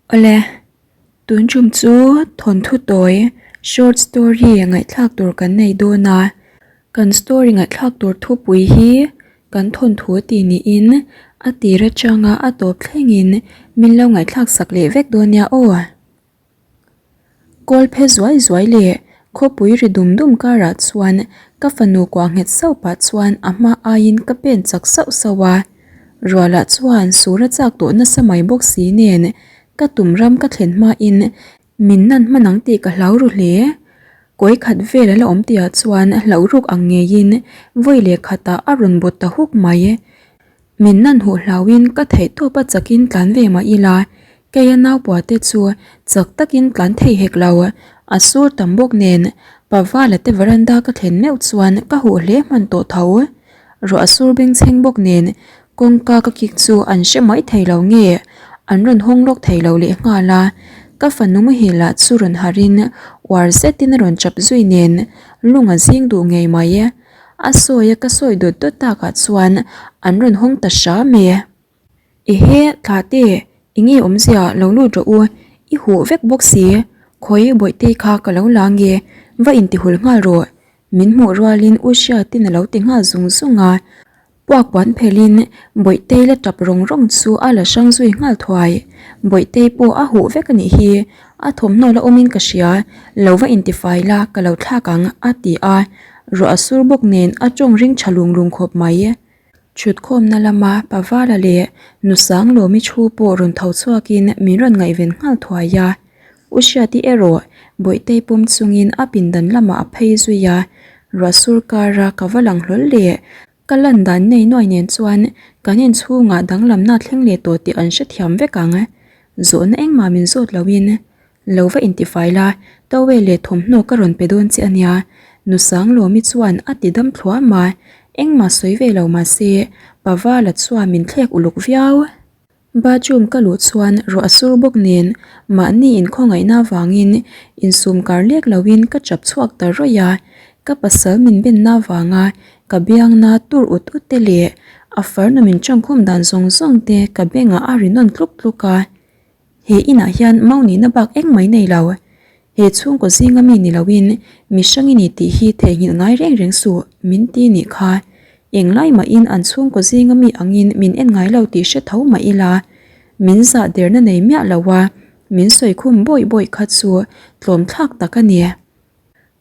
Awle, tun tum chu thawnthu tawi short story ngaihthlak tur kan nei dawn a, kan story ngaihthlak tur thupui hi kan thawnthu tih niin a tir atanga a tawp thlengin min lo ngaihthlak sak leh vek dawn nia aw. Kawl phe zuai zuai leh khawpui ri dum dum karah chuan ka fanu kuah nghet sauh pah chuan a hma aiin ka pen chak sauh sauh a. Rualah chuan sur a chak tawh nasa mai bawk si nen ka tum ram ka thlen hmain min nan hman ang tih ka hlau ru hle. Kawi khat vel a la awm tihah chuan hlauh ruk ang ngeiin vawi leh khatah a rawn bawt ta huk mai. Min nan huh hlauhin ka theihtawp a chakin tlan ve mah ila, keia naupua te chu chak takin tlan thei hek lo. A sur tam bawk nen Pavala te veranda ka thlen meuh chuan ka huh hle hman tawh tho. Ruah a sur bengchheng bawk nen kawngka ka kik chu an hre mai thei lo nge an rawn hawng lawk thei lo lehnghal a, ka fanu muhil lah chu rawn harhin uar zetin a rawn chap zui nen lung a zing duh ngei mai. A sawi a ka sawi dawt dawt takah chuan an rawn hawng ta hram e. Ehe thla te eng nge awmzia lo lut rawh u, i huh vek bawk si, khawi Bawihtei kha ka lo la nge va intihul nghal rawh, min hmuh rualin U Hriatin a lo ti nghal zung zung a. Puak puan phelhin Bawihtei la tap rawng rawng chu a la hrang zui nghal thuai. Bawihtei pawh a huh vek a nih hi, a thawmhnaw la awmin ka hria, lo va intifai la ka lo thlak ang a ti a, ruah a sur bawk nen a tawng ring tha lung lung khawp mai. Thutkhawmna lama Pavala leh Nusanglawmi thu pawh rawn tho chhuakin min rawn ngaihven nghal thuai a. U Hriati erawh Bawihtei pawm chungin a pindan lamah a phei zui a, ruah sur kara ka va lang hlawl leh ka lan dan nei nuai nen chuan kan inchhungah danglamna thleng leh tawh tih an hrethiam vek ang. Zawhna engmah min zawt loin lo va intifai la, towel leh thawmhnaw ka rawn pe dawn che ania, Nusanglawmi chuan a ti dam thluam a, engmah sawi ve lo mahse Pavala chuan min thlek uluk viau. Bathroom ka luh chuan ruah a sur bawk nen mahni inkhawngaihna avangin insum kar lek loin ka chap chhuak ta rawih a, ka pasal min benna avanga ka biangna tur ut ut te leh a farnu min tawngkhum dan zawng zawng te ka bengah a ri nawn tluk tluk a. He inah hian mau nihna bak engmah i nei lo. He chhungkaw zinga mi ni loin mi hrang i ni tih hi theihnghilh ngai reng reng suh min ti nih kha. Englai mahin an chhungkaw zinga mi angin min en ngai lo tih hre tho mah ila, min zah derna nei miah lo a, min sawi khum bawih bawih kha chu tlawm thlak tak a ni.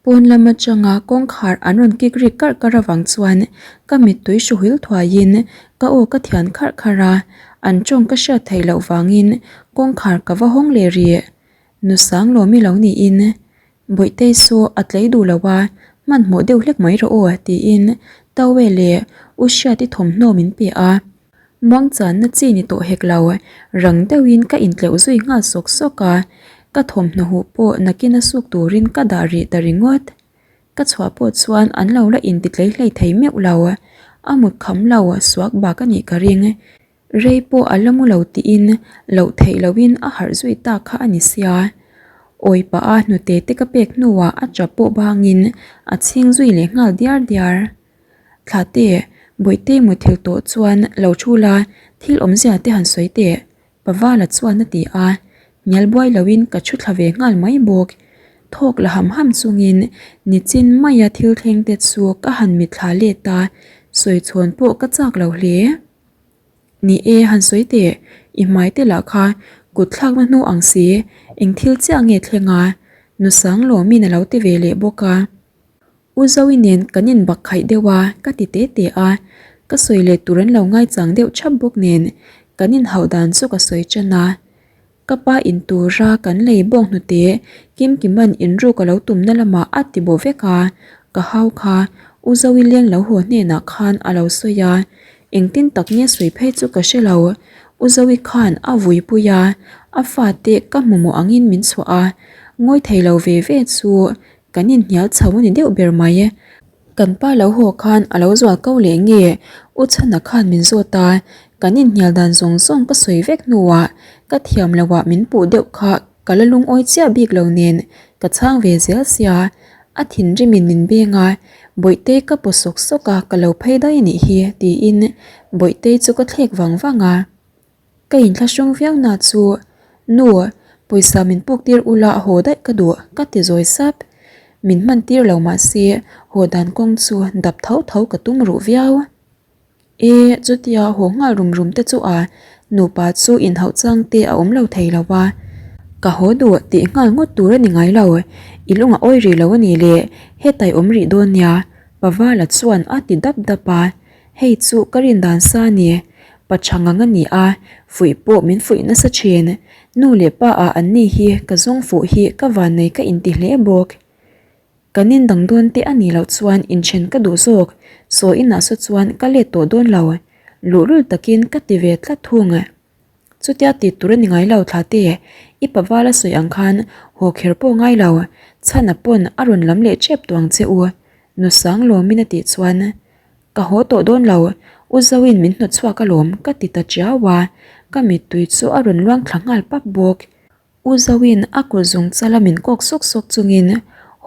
Pawn lam atanga kawngkhar an rawn kik rik karh karh avang chuan ka mittui hruhil thuaiin ka aw ka thian kharh kharh a, an tawng ka hriat theih loh vangin kawngkhar ka va hawng leh rih. Nu Sanglawmi lo niin, Bawihtei saw a tlei duh lo a, hmanhmawh deuh hlek mai rawh aw tiin towel leh U Hriati thawmhnaw min pe a. Muangchanna chi ni tawh hek lo, rang deuhin ka intleuh zui nghal sawk sawk a, ka thawmhnaw huh pawh nakin a suk turin ka dah rih ta ringawt. Ka chhuah pawh chuan an lo la intitlei hlei thei meuh lo, a mut kham lo suak bak a nih ka ring. Rei pawh a la mu lo tiin loh theih lohin a harh zui tak kha a ni sia. Awi pah a hnute te ka pek hnuah a chap pawh bangin a chhing zui leh nghal diar diar. Thlate, Bawihtei muthilh tawh chuan lo thu la, thil awmzia te han sawi teh, Pavala chuan a ti a, hnial buai loin ka thu thla ve nghal mai bawk. Thawk la ham ham chungin nichin maia thil thleng te chu ka han mitthla let a, sawi chhawn pawh ka chak lo hle. Ni e, han sawi teh, i hmai te lah kha kut thlakna hnu ang si, eng thil chiah nge thleng a? Nusang lawmin a lo ti ve leh bawk a. U Zoe nen kan inbak khaih deuh a, ka ti te te a, ka sawi leh tur an lo ngaichang deuh thap bawk nen kan inhauh dan chu ka sawi tan a. Ka pa in tura kan lei bawng hnute Kimkima'n inruk a lo tumna lamah a ti bawh vek a, ka hau kha U Zoe leng lo haw hnenah khan a lo sawi a, engtin tak nge sawi phei chu ka hre lo, U Zoe khan a vuipui a, a fate ka hmu mawh angin min chhuah a, ngawi thei lo ve ve chu Kan inhnial chho a ni deuh ber mai. Kan pa lo haw khan a lo zual ko leh nge? U Chhana khan min zawt a, kan inhnial dan zawng zawng ka sawi vek hnuah ka thiam loh ah min puh deuh kha ka la lungawi chiah bik lo nen ka chhang ve zel sia. A thinrimin min beng a, Bawihtei ka paw sawk sawk a ka lo phei daih a nih hi tiin Bawihtei chu ka thlek vang vang a. Ka inthlahrung viau na chu. Nu, pawisa min puk tir ula haw daih ka duh ka ti zawi sap. Min hman tir lo mah se haw dan kawng chu dap tho tho ka tum ruh viau. E, chutia haw nghal rum rum te chu a nupa chu inhauh chang te a awm lo thei lo a. Ka haw duh tih nghal ngawt tur a ni ngai lo, i lung a awi rih lo a ni le, hetai awm rih dawn nia, Pavala chuan a ti dap dap a. Hei chu ka rin dan sa a ni, pa tha ngang a ni a, fuih pawh min fuih nasa thin. Nu leh pa ah an ni hi ka zawng fuh hi ka vannei ka inti hle bawk. Kan indang dawn te a nih loh chuan inthen ka duh zawk, sawi inah saw chuan ka let tawh dawn lo, luhlul takin ka ti ve tlat thung. Chutia tih tur a ni ngai lo thla te, i paval a sawi ang khan haw kher pawh ngai lo, chhana pawn a rawn lam leh tep tawh ang che u, Nusang lawmin a tih chuan ka haw tawh dawn lo, U Zoin min hnawt chhuak alawm ka ti ta chiau a, ka mittui chu a rawn luang thla nghal pap bawk. U Zoin a kut zung chala min kawk sawk sawk chungin,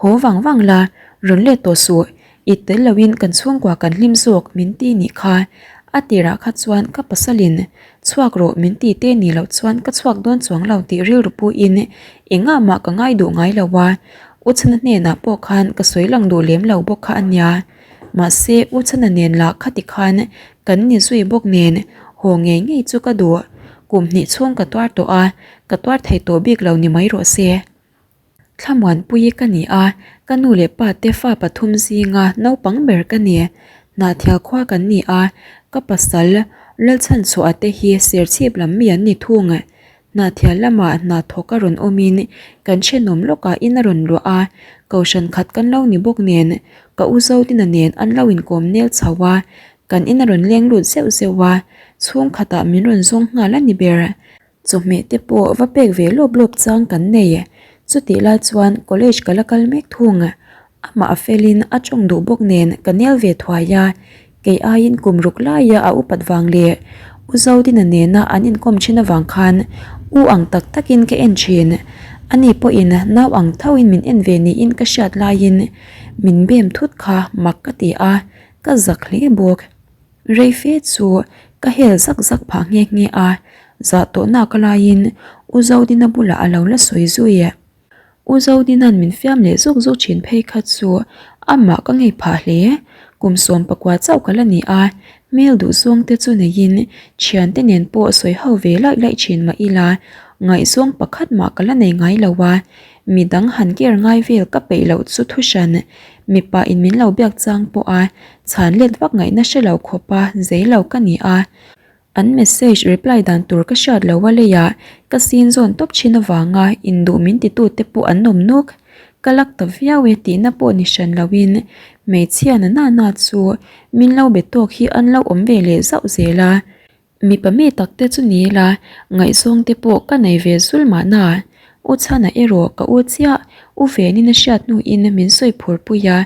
Haw vang vang la, rawn let tawh suh, i tel loin kan chhungkua kan hlim zawk min ti nih kha. A tirah kha chuan ka pasalin chhuak rawh min ti te nih loh chuan ka chhuak dawn chuang lo tih rilru puiin engah mah ka ngai duh ngai lo a, U Chhana hnenah pawh khan ka sawi lang duh lem lo bawk kha a nia. Mahse U Chhana nen lah khati khan kan ni zui bawk nen haw ngei ngei chu ka duh. Kum hnih chhung ka tuar tawh a, ka tuar thei tawh bik lo ni mai rawh se. Thlamuanpui ka ni a, ka nu leh pa te fa pathum zinga naupang ber ka ni. Hnahthial khua kan ni a, ka pasal Lalchhanchhuah te hi Serchhip lam mi an ni thung. Hnahthial lamah hna thawk a rawn awmin kan thenawm lawkah in a rawn luah a, kohhran khat kan lo ni bawk nen ka u Zodina nen an lo inkawm nel chho a, kan in a rawn leng lut zeuh zeuh a, chhungkhatah min rawn zawng nghal a ni ber. Chawhmeh te pawh va pek ve lawp lawp chang kan nei. Chutih lai chuan college ka la kal mek thung. Amah a felin a tawng duh bawk nen ka nel ve thuai a, kei aiin kum ruk laia a upat vang leh U Zodina nena an inkawm thin avang khan u ang tak takin ka en thin. Ani pawhin nau ang thoin min en ve niin ka hriat laiin min bem thut kha mak ka ti a, ka zak hle bawk. Rei fe chu ka hel zak zak phah nghe nghe a, zah tawh nak laiin U Zodina bulah a lo la sawi zui. U Zodina'n min fiam leh zawk zawk thin phei kha chu amah ka ngei phah hle. Kum 19 chauh ka la ni a, hmel duh zawng te chu neiin thiante nen pawh sawi ho ve laih laih thin mah ila ngaihzawng pakhat mah ka la nei ngai lo a, midang han ker ngai vel ka peih loh chu thuhran mipa in min lo biak chang pawh a chhan let vak ngaihna hre lo khawpa zei lo ka ni a. An message reply dan tur ka hriat lo a leiah ka sin zawn tawp thin avanga induh min titu te pawh an awm nuk. Ka lak ta viau e tihna pawh ni hran loin hmeichhia na na na chu min lo be tawk hi an lo awm ve leh zauh zel a. Mipa mi tak te chu ni ila ngaihzawng te pawh ka nei ve zul mahna. U Chhana erawh ka u chiah u Venin a hriat hnuin min sawi phur pui a.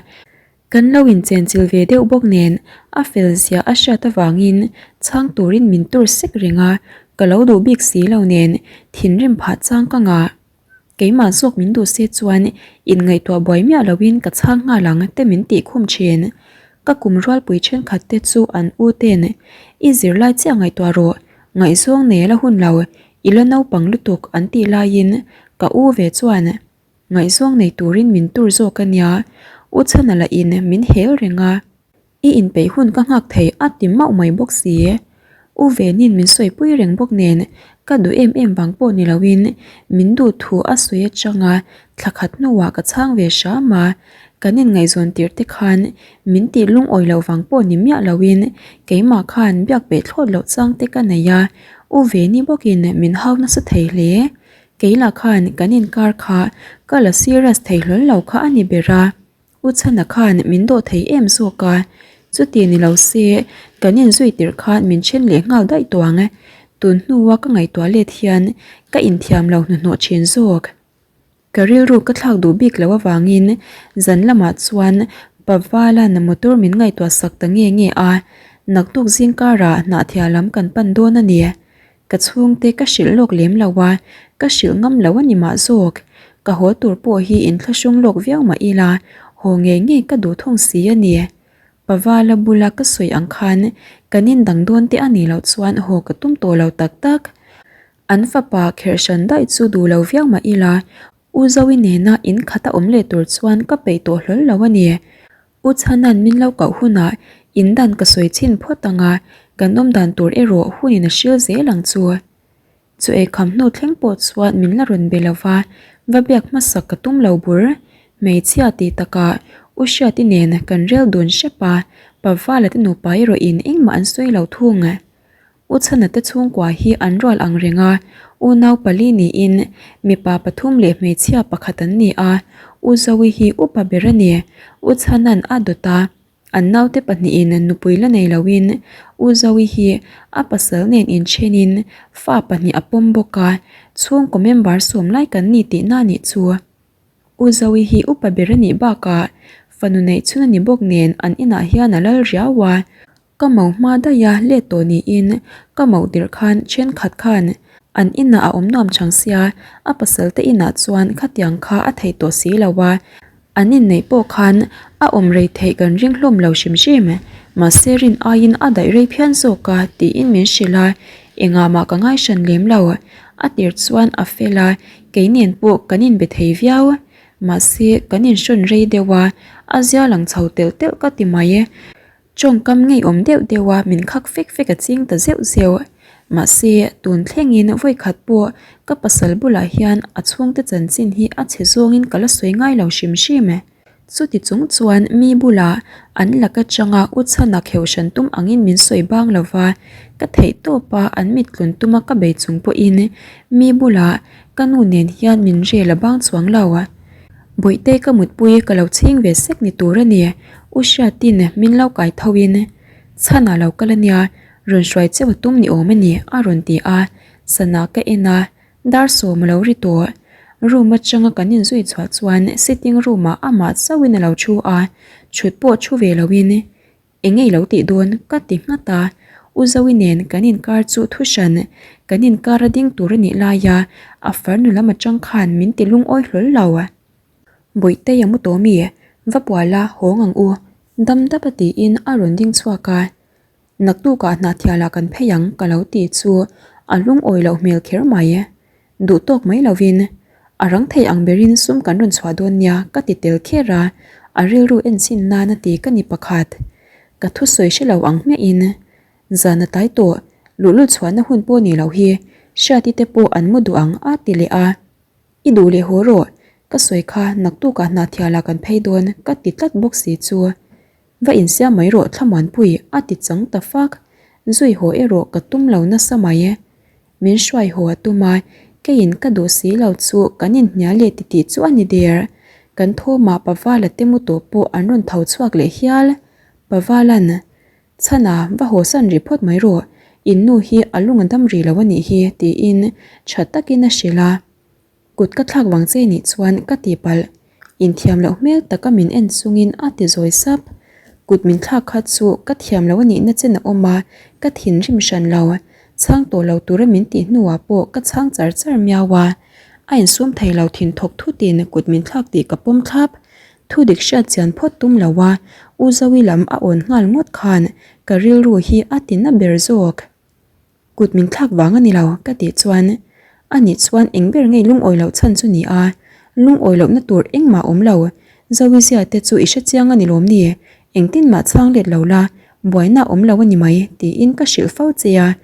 Kan lo inchenchil ve deuh bawk nen a fel zia a hriat avangin chhang turin min tur sek reng a, ka lo duh bik si lo nen thinrim phah chang ka ngah. Keimah zawk min duh se chuan inngaihtuah buai miah loin ka chhang nghal ang te min tih khum thin. Ka kum rualpui thenkhat te chu an u ten i zirlai chiah ngaihtuah rawh, ngaihzawng nei la hun lo, i la naupang lutuk an tih laiin ka u ve chuan Ngaihzawng nei turin min tur zawk a nia, U Chhana lah in min hel reng a, i inpeih hun ka nghak thei a ti mauh mai bawk si. U Venin min sawipui reng bawk nen ka duh em em vang pawh ni loin min duh thu a sawi atanga thla khat hnuah ka chhang ve hram a, kan inngaihzawn tirh te khan min tih lungawi loh vang pawh ni miah loin keimah khan biak peih thlawt loh chang te ka nei a, U Veni bawkin min hau nasa thei hle. Keilah khan kan inkar kha ka la serious thei hlawl lo kha a ni ber a, U Chhana khan min dawh thei em zawk a, chuti ni lo se kan inzui tirh khan min then leh nghal daih tawh ang, tun hnua ka ngaihtuah let hian ka inthiam lo hnuhnawh thin zawk. Ka rilru ka thlak duh bik loh avangin zan lamah chuan Pavala'n motor min ngaihtuah sak ta nge nge a, naktuk zingkarah Hnahthial lam kan pan dawn a ni. Ka chhungte ka hrilh lawk lem lo a, ka hrilh ngam lo a ni mah zawk. Ka haw tur pawh hi inthlahrung lawk viau mah ila, haw ngei ngei ka duh thung si a ni. Pavala bula ka sawi ang khan kan indang dawn te a nih loh chuan haw ka tum tawh lo tak tak. An fapa kherh hran daih chu duh lo viau mah ila, U Zoe nena in khat a awm leh tur chuan ka peih tawh hlawl lo a ni. U Chhana'n min lo koh hunah in dan ka sawi chhin phawt ang a, kan awm dan tur erawh hunin a hril zel ang chu. Chu eikham hnu thleng pawh chuan min la rawn be lo va, va biak hmasak ka tum lo bur. Hmeichhia tih takah U Hriati nen kan rel dun hrep a, Pavala te nupa erawhin engmah an sawi lo thung. U Chhana te chhungkua hi an rual ang reng a, unau pali niin mipa pathum leh hmeichhia pakhat an ni a, U Zoe hi upa ber a ni. U Chhana'n a dawt a, an naute pahnihin nupui la nei loin U Zoe hi a pasal nen inthenin fa pahnih a pawm bawk a, chhungkaw member sawm lai kan ni tihna nih chu. U Zoe hi upa ber a nih bakah fanu neih chhun a ni bawk nen an inah hian a lal riau a. Ka mo hma daih a let tawh niin ka mo tirh khan thenkhat khan an inah a awm nuam chang sia, a pasal te inah chuan khatiang kha a theih tawh si lo a, an inneih pawh khan a awm rei theih kan ring hlawm lo hrim hrim. Mahse rin aiin a daih rei phian zawk a tiin min hrilh a, engah mah ka ngai hran lem lo. A tir chuan a fel a, kei nen pawh kan inbe thei viau. Mahse kan inhrawn rei deuh a, a zia lang chho telh telh ka ti mai. Tawngkam ngeiawm deuh deuh a min khak fek fek a ching ta zeuh zeuh. Mahse, tun thlengin vawikhat pawh ka pasal bulah hian a chhungte chanchin hi a chhe zawngin ka la sawi ngai lo hrim hrim. Chuti chung chuan mi bulah an lak atanga u chhana kheuh hran tum angin min sawi bang lo va, ka theih tawp a an mit tlun tuma ka bei chung pawhin mi bulah ka nu nen hian min rel a bang chuang lo. Bawihte ka mutpui ka lo chhing ve sek ni tur a ni. U Hriatin min lo kai tho in chhan ah lo kal a nia, rawn hruai cheu a tum ni awm a ni a rawn ti a, sana ka en a, dar sawm a lo ri tawh. Room atanga kan inzui chhuah chuan sitting room ah amah chauhin a lo thu a, thut pawh thu ve lo in Eng nge i lo tih dawn? ka ti nghat a. U Zoe nen kan inkar chu thu hran, kan inkar a ding tur a nih laia a farnu lam atang khan min ti lungawi hlawl lo. Bawihtei a mu tawh mi? Va pual a, hawng ang u. Dam dap a tiin a rawn ding chhuak a. Naktukah hnahthialah kan phei ang ka lo ti chu a lungawi loh hmel kher mai. Duh tawk mai lovin a rang thei ang berin sum kan rawn chhuah dawn nia ka ti tel kher a, a rilru enchhin nan a ti ka ni pakhat. Ka thusawi hre lo ang hmiahin zan a tlai tawh, luhlul chhuahna hun pawh ni loh hi Hriati te pawh an mu duh ang a ti leh a. I duh leh haw rawh, ka sawi kha naktukah hnahthialah kan phei dawn ka ti tlat bawk si chu. Va insiam mai rawh Thlamuanpui a ti chang ta fak, zui haw erawh ka tum lo nasa mai. Min hruai haw a tum a, keiin ka duh si lo chu kan inhnial leh titih chu a ni der. Kan thawmah Pavala te mu tawh pawh an rawn tho chhuak leh hial. Pavalan, Chhana, va haw san rih phawt mai rawh, in nu hi a lung a dam rih lo a nih hi, tiin tha takin a hrilh a. Kut ka thlak vang che nih chuan ka ti palh. Inthiam loh hmel taka min en chungin a ti zawi sap. Kut min thlak kha chu ka thiam lo a nihna chen a awm a, ka thinrim hran lo. Chhang tawh lo tura min tih hnuah pawh ka chhang char char miau a. A insum thei lo thin thawk thutin kut min thlak tih ka pawm thlap. Thu dik hriat chian phawt tum lo a, U Zoe lam a awn nghal ngawt khan ka rilru hi a ti na ber zawk. Kut min thlak vang a ni lo ka tih chuan a nih chuan eng ber ngei lungawi loh chhan chu ni a, lungawi lohna tur engmah awm lo, Zoe-zia te chu i hre chiang a ni lawm ni, engtin mah chhang let lo la, buaina awm lo a ni mai tiin ka hrilh fo che a,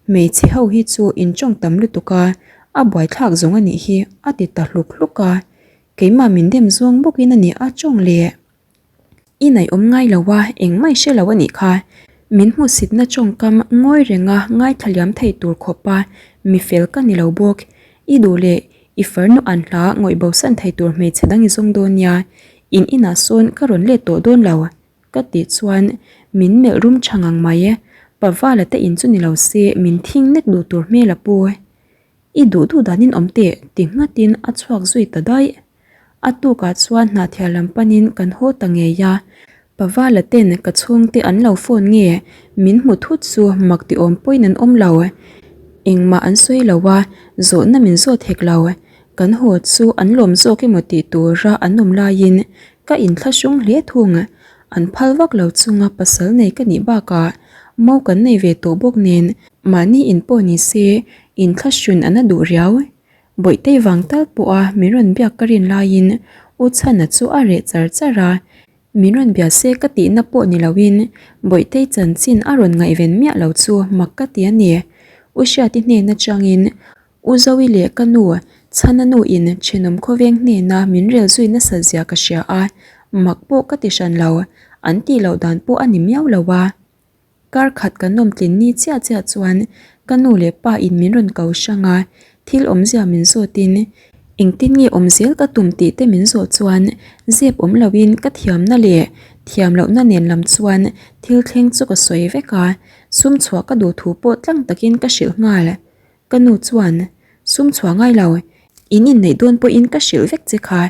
hmeichhe ho hi chu in tawng tam lutuk a, a buaithlak zawng a nih hi a ti ta hluk hluk a, keimah min dem zawng bawkin a ni a tawng leh. I naih awm ngai lo a, engmah i hre lo a nih kha. Min hmuhsitna tawngkam ngawi renga ngaithla liam thei tur khawpa mi fel ka ni lo bawk. I duh leh i farnu an hla ngawih bosan thei tur hmeichhe dang i zawng dawn nia, in inah sawn ka rawn let tawh dawn lo ka tih chuan min melh rum tha ngang mai. Pavala te in chu ni lo se min thing nek duh tur hmel a pu. I duh duh danin awm teh ti nghatin a chhuak zui ta daih. A tukah chuan hnahthial lam panin kan haw ta ngei a, Pavala ten ka chhungte an lo phone nge min hmu thut chu mak ti awm pawhin an awm lo. Engmah an sawi lo a, zawhna min zawt hek lo. Kan haw chu an lawm zawk emaw tih tura an awm laiin ka inthlahrung hle thung. An phal vak lo chunga pasal nei ka nih bakah. Mo kan nei ve tawh bawk nen mahni in pawh ni se inthlahrun a na duh riau. Bawihtei vang tal pawha min rawn biak ka rin laiin U Chhana chu a reh char char a, min rawn bia se ka tihna pawh ni loin Bawihtei chanchin a rawn ngaihven miah lo chu mak ka ti a ni. U Hriati hnen atangin U Zoe leh ka nu Chhana nu in thenawm khawveng hnena min rel zui nasat zia ka hria a, mak pawh ka ti hran lo, an tih loh dan pawh a ni miau lo a. Kar khat kan awm tlin ni chiah chiah chuan ka nu leh pa in min rawn ko hrang a, thil awmzia min zawt in engtin nge awm zel ka tum tih te min zawh chuan zep awm lo in ka thiamna leh thiam lohna nen lam chuan thil thleng chu ka sawi vek a, sum chhuah ka duh thu pawh tlang takin ka hrilh nghal. Ka nu chuan sum chhuah ngai lo, in inneih dawn pawhin ka hrilh vek che kha,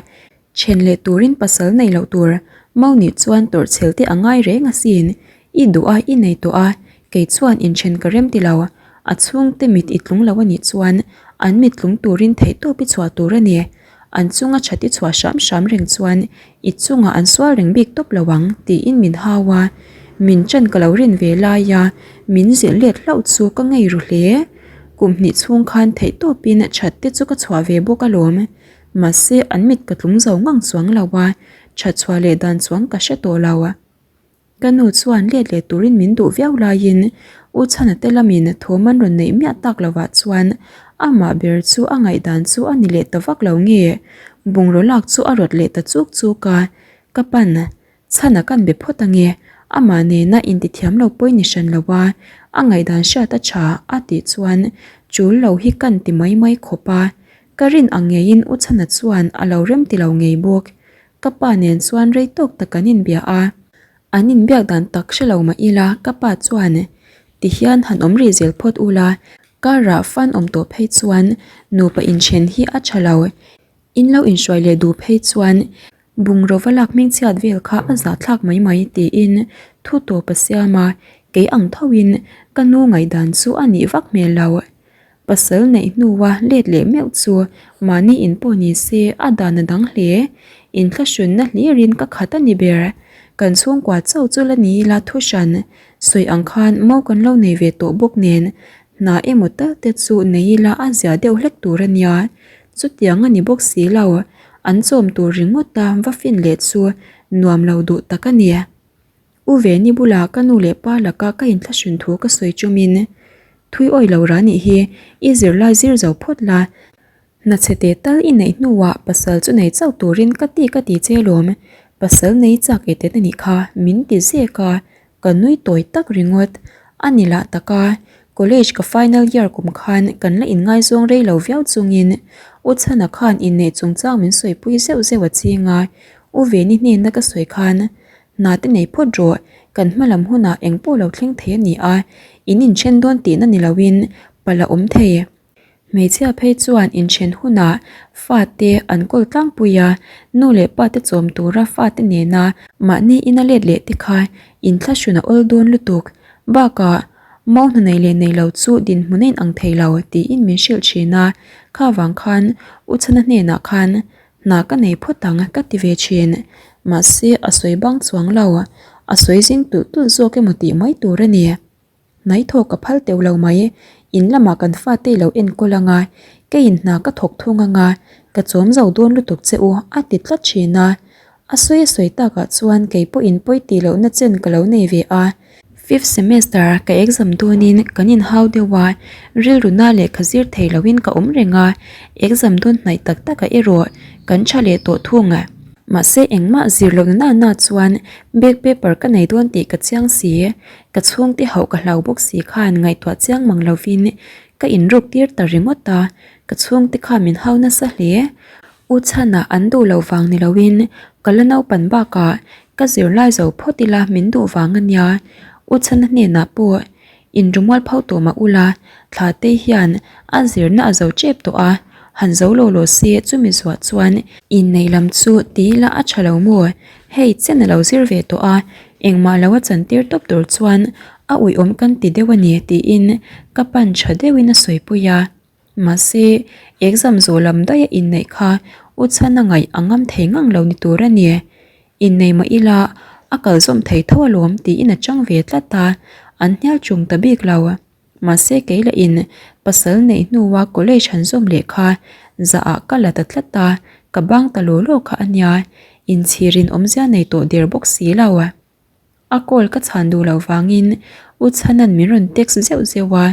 Then leh turin pasal nei loh tur Mau nih chuan tawrh chhel te a ngai reng asin, i duh a i nei tawh a, kei chuan inthen ka rem ti lo, a chhungte mit i tlung lo anih chuan an mit tlung turin theihtawp i chhuah tur a ni, an chunga that i chhuah hram hram reng chuan i chungah an sual reng bik tawp lo ang tiin min hau a, min ṭan ka lo rin ve laia min zilh let hlauh chu ka ngei ru hle, kum hnih chhung khan theihtawpin that te chu ka chhuah ve bawk alawm. Mahse an mit ka tlung zo ngang chuang lo a, that chhuah leh dan chuang ka hre tawh lo. Ka nu chuan let leh turin min duh viau laiin U Chhana te lamin thawm an rawn neih miah tak lovah chuan amah ber chu a ngaihdan chu a ni leh ta vak lo nge bungraw lak chu a rawt leh ta chuk chuk a, ka pan Chhana kan be phawt ange, amah nena intithiam lo pawi ni hran lo a, a ngaihdan hriat a tha a tih chuan chul lo hi kan ti mai mai khawp a, Ka rin ang ngeiin U Chhana chuan a lo rem ti lo ngei bawk. Ka pa nen chuan rei tawk tak an inbia a. An inbiak dan tak hre lo mah ila ka pa chuan ti hian han awm rih zel phawt ula, karah fan awm tawh phei chuan nupa inthen hi a tha lo. In lo inhruai leh duh phei chuan Bungraw va lak hmingchhiat vel kha a zahthlak mai mai tiin thu tawp a siam a, kei ang thoin ka nu ngaihdan chu a nih vak hmel lo. Pasal neih hnua let leh meuh chu mahni in pawh ni se a dan a dang hle. Inthlahrunna hlirin ka khat a ni ber. Kan chhungkua chauh chu la ni ila thu hran sawi ang khan mo kan lo nei ve tawh bawk nen hna emaw tal te chu nei ila a zia deuh hlek tur a nia. Chutiang a ni bawk si lo, an chawm tur ringawta va fin leh chu nuam lo duh tak a ni. U Veni bula ka nu leh pa laka ka inthlahrun thu ka sawi chumin, Thui awi lo ra nih hi, i zirlai zir zo phawt la, hna chhe teh tal i neih hnuah pasal chu nei chauh turin ka ti ka ti che lawm, pasal nei chak e tet a nih kha, min ti zek a, Ka nui tawi tak ringawt. A ni lah tak a, college ka final year kum khan kan la inngaizawng rei lo viau chungin U Chhana khan inneih chungchang min sawipui zeuh zeuh a ching a, U Veni hnena ka sawi khan hna te nei phawt rawh, kan hma lam hunah engpawh lo thleng thei a ni a, in inthen dawn tihna ni loin palh a awm thei. Hmeichhia phei chuan inthen hunah fate an kawl tlangpui a, nu leh pate chawm tura fate nena mahni ina let leh te kha inthlahrun a awl dawn lutuk. Bakah, mau hna nei leh nei lo chu dinhmun a inang thei lo tiin min hrilh thin a, kha vang khan U Chhana hnenah khan hna ka nei phawt ang ka ti ve thin. Mahse, a sawi bang chuang lo, a sawi zing tulh tulh zawk emaw tih mai tur a ni. Hnaithawk ka phal teuh lo mai, in lamah kan fate i lo enkawl ang a, keiin hna ka thawk thung ang a, ka chawm zo dawn lutuk che u a ti tlat thin a. A sawi a sawi takah chuan kei pawhin pawi tih lohna chen ka lo nei ve a. Fifth semester ka exam dawnin kan inhau deuh a, rilru na lehkha zir thei loin ka awm reng a, exam dawn hnaih tak takah erawh kan tha leh tawh thung. Mahse engmah zir lohna na na chuan back paper ka nei dawn tih ka chiang si. Ka chhungte hauh ka hlau bawk si khan ngaihtuah chiang mang lovin ka inruk tir ta ringawt a, ka chhungte kha min hau nasa hle. U chhanah an duh loh vang ni loin ka la naupan bakah ka zirlai zo phawt ila min duh vang a nia. U chhana hnenah pawh inrumual pho tawh mah ula thla te hian a zirna a zo tep tawh a, han zo lo lo se chumi zuah chuan inneih lam chu ti ila a tha lo maw? Hei chen a lo zir ve tawh a, engmah lo a chantir tawp tur chuan a uiawm kan ti deuh a ni tiin ka pan tha deuhin a sawipui a. Mahse, exam zawh lam daih a inneih kha u chhan a ngaih a ngam thei ngang lo ni tur a ni. Innei mah ila a kal zawm thei tho alawm tiin a chang ve tlat a. an hnial chung ta bik lo. Mahse kei lah in pasal neih hnua college han zawm leh kha zah ah ka la ta tlat a, ka bang ta law law kha a nia, inchhir in awmzia nei tawh der bawk si lo. A call ka chhan duh loh vangin U Chhanan min rawn text zeuh zeuh a,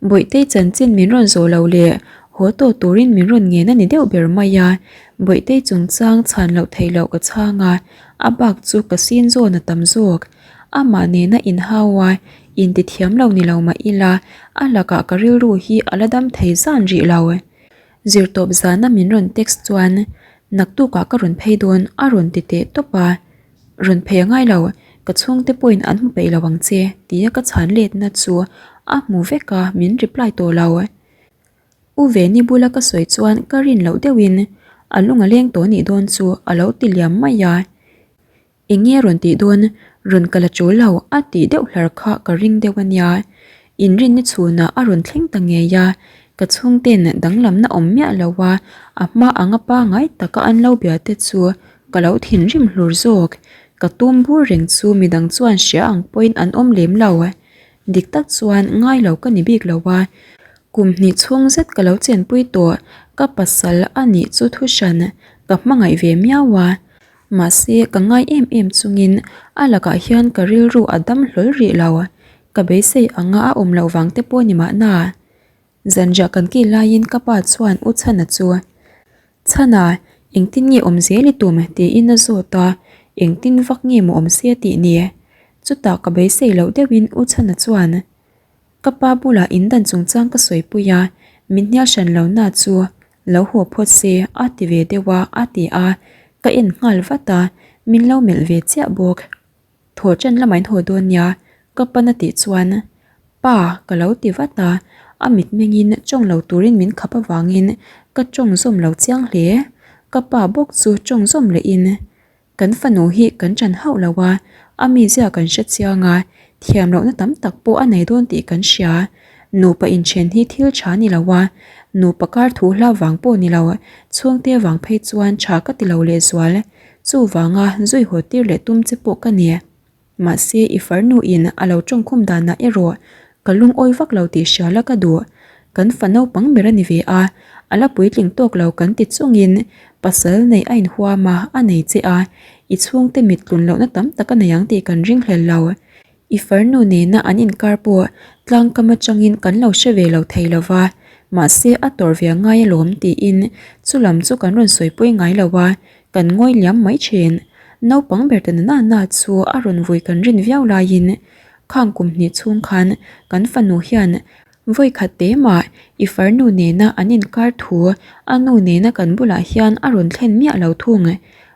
Bawihtei chanchin min rawn zawh loh leh haw tawh turin min rawn ngen a ni deuh ber mai a, Bawihtei chungchang chhan loh theih loh ka chhang a, a bak chu ka sin zawn a tam zawk. Amah nena inhau a, intithiam lo ni lo mah ila, a lakah ka rilru hi a la dam thei zan rih lo. Zirtawp zana min rawn text chuan, Naktukah ka rawn phei dawn a rawn ti teh tawp a. Rawn phei a ngai lo, ka chhungte pawhin an hmu peih lo ang che tia ka chhan letna chu a hmu vek a, min reply tawh lo. U Veni bula ka sawi chuan ka rin loh deuhin a lung a leng tawh nih dawn chu a lo ti liam mai a. Eng nge rawn tih dawn, rawn kal a tul lo a tih deuh hlar kha ka ring deuh a nia. Inrinni chhunah a rawn thleng ta ngei a, ka chhungten danglamna awm miah lo a, a hma anga pangai taka an lo bia te chu ka lo thinrim hlur zawk. Ka tum bur reng chu midang chuan hria ang pawhin an awm lem lo. Dik tak chuan ngai lo ka ni bik lo a, kum hnih chhung zet ka lo chenpui tawh, ka pasal a nih chu thuhran ka hmangaih ve miau a. Mahse, ka ngai em em chungin a lakah hian ka rilru a dam hlawl rih lo. Ka beisei anga a awm loh vang te pawh ni mahna. Zanriah kan kil laiin ka pa chuan U Chhana chu, Chhana, engtin nge awm zel i tum? tiin a zawt a, engtin vak nge maw awm se tih ni? Chutah ka beisei loh deuhin U Chhana chuan, Ka pa bulah indan chungchang ka sawipui a, min hnial hran lo na chu lo haw phawt se a ti ve deuh a a ti a, ka en nghal vat a, min lo melh ve chiah bawk. Thaw ṭan lamah in haw dawn nia ka pan a tih chuan Pa ka lo ti vat a, a mitmengin ṭawng lo turin min khap avangin ka ṭawng zawm lo chiang hle. Ka pa bawk chu ṭawng zawm lehin Kan fanu hi kan ṭan hauh lo a, a mizia kan hre chiang a, thiam lohna tam tak pawh a nei dawn tih kan hria. Nupa inṭhen hi thil ṭha ni lo a, nupa kar thu hla vang pawh ni lo, chhungte vang phei chuan ṭha ka ti lo lehzual. Chuvanga zui haw tir leh tum che pawh ka ni. Mahse, i farnu in a lo tawngkhum danah erawh ka lungawi vak lo tih hria la ka duh. Kan fa naupang ber a ni ve a, a la puitling tawk lo kan ti chungin pasal neih a inhuam a, a nei che a, i chhungte mit tlun lohna tam tak a nei ang tih kan ringhlel lo. I farnu nena an inkar pawh tlangkam atangin kan lo hre ve lo thei lo va, mahse a tawrh ve a ngai alawm tiin chulam chu kan rawn sawipui ngai lo a, Kan ngawi liam mai thin. Naupang ber ta nana na chu a rawn vui kan rin viau laiin khang kum hnih chhung khan kan fanu hian vawi khat te mah i farnu nena an inkar thu a nu nena kan bulah hian a rawn thlen miah lo thung.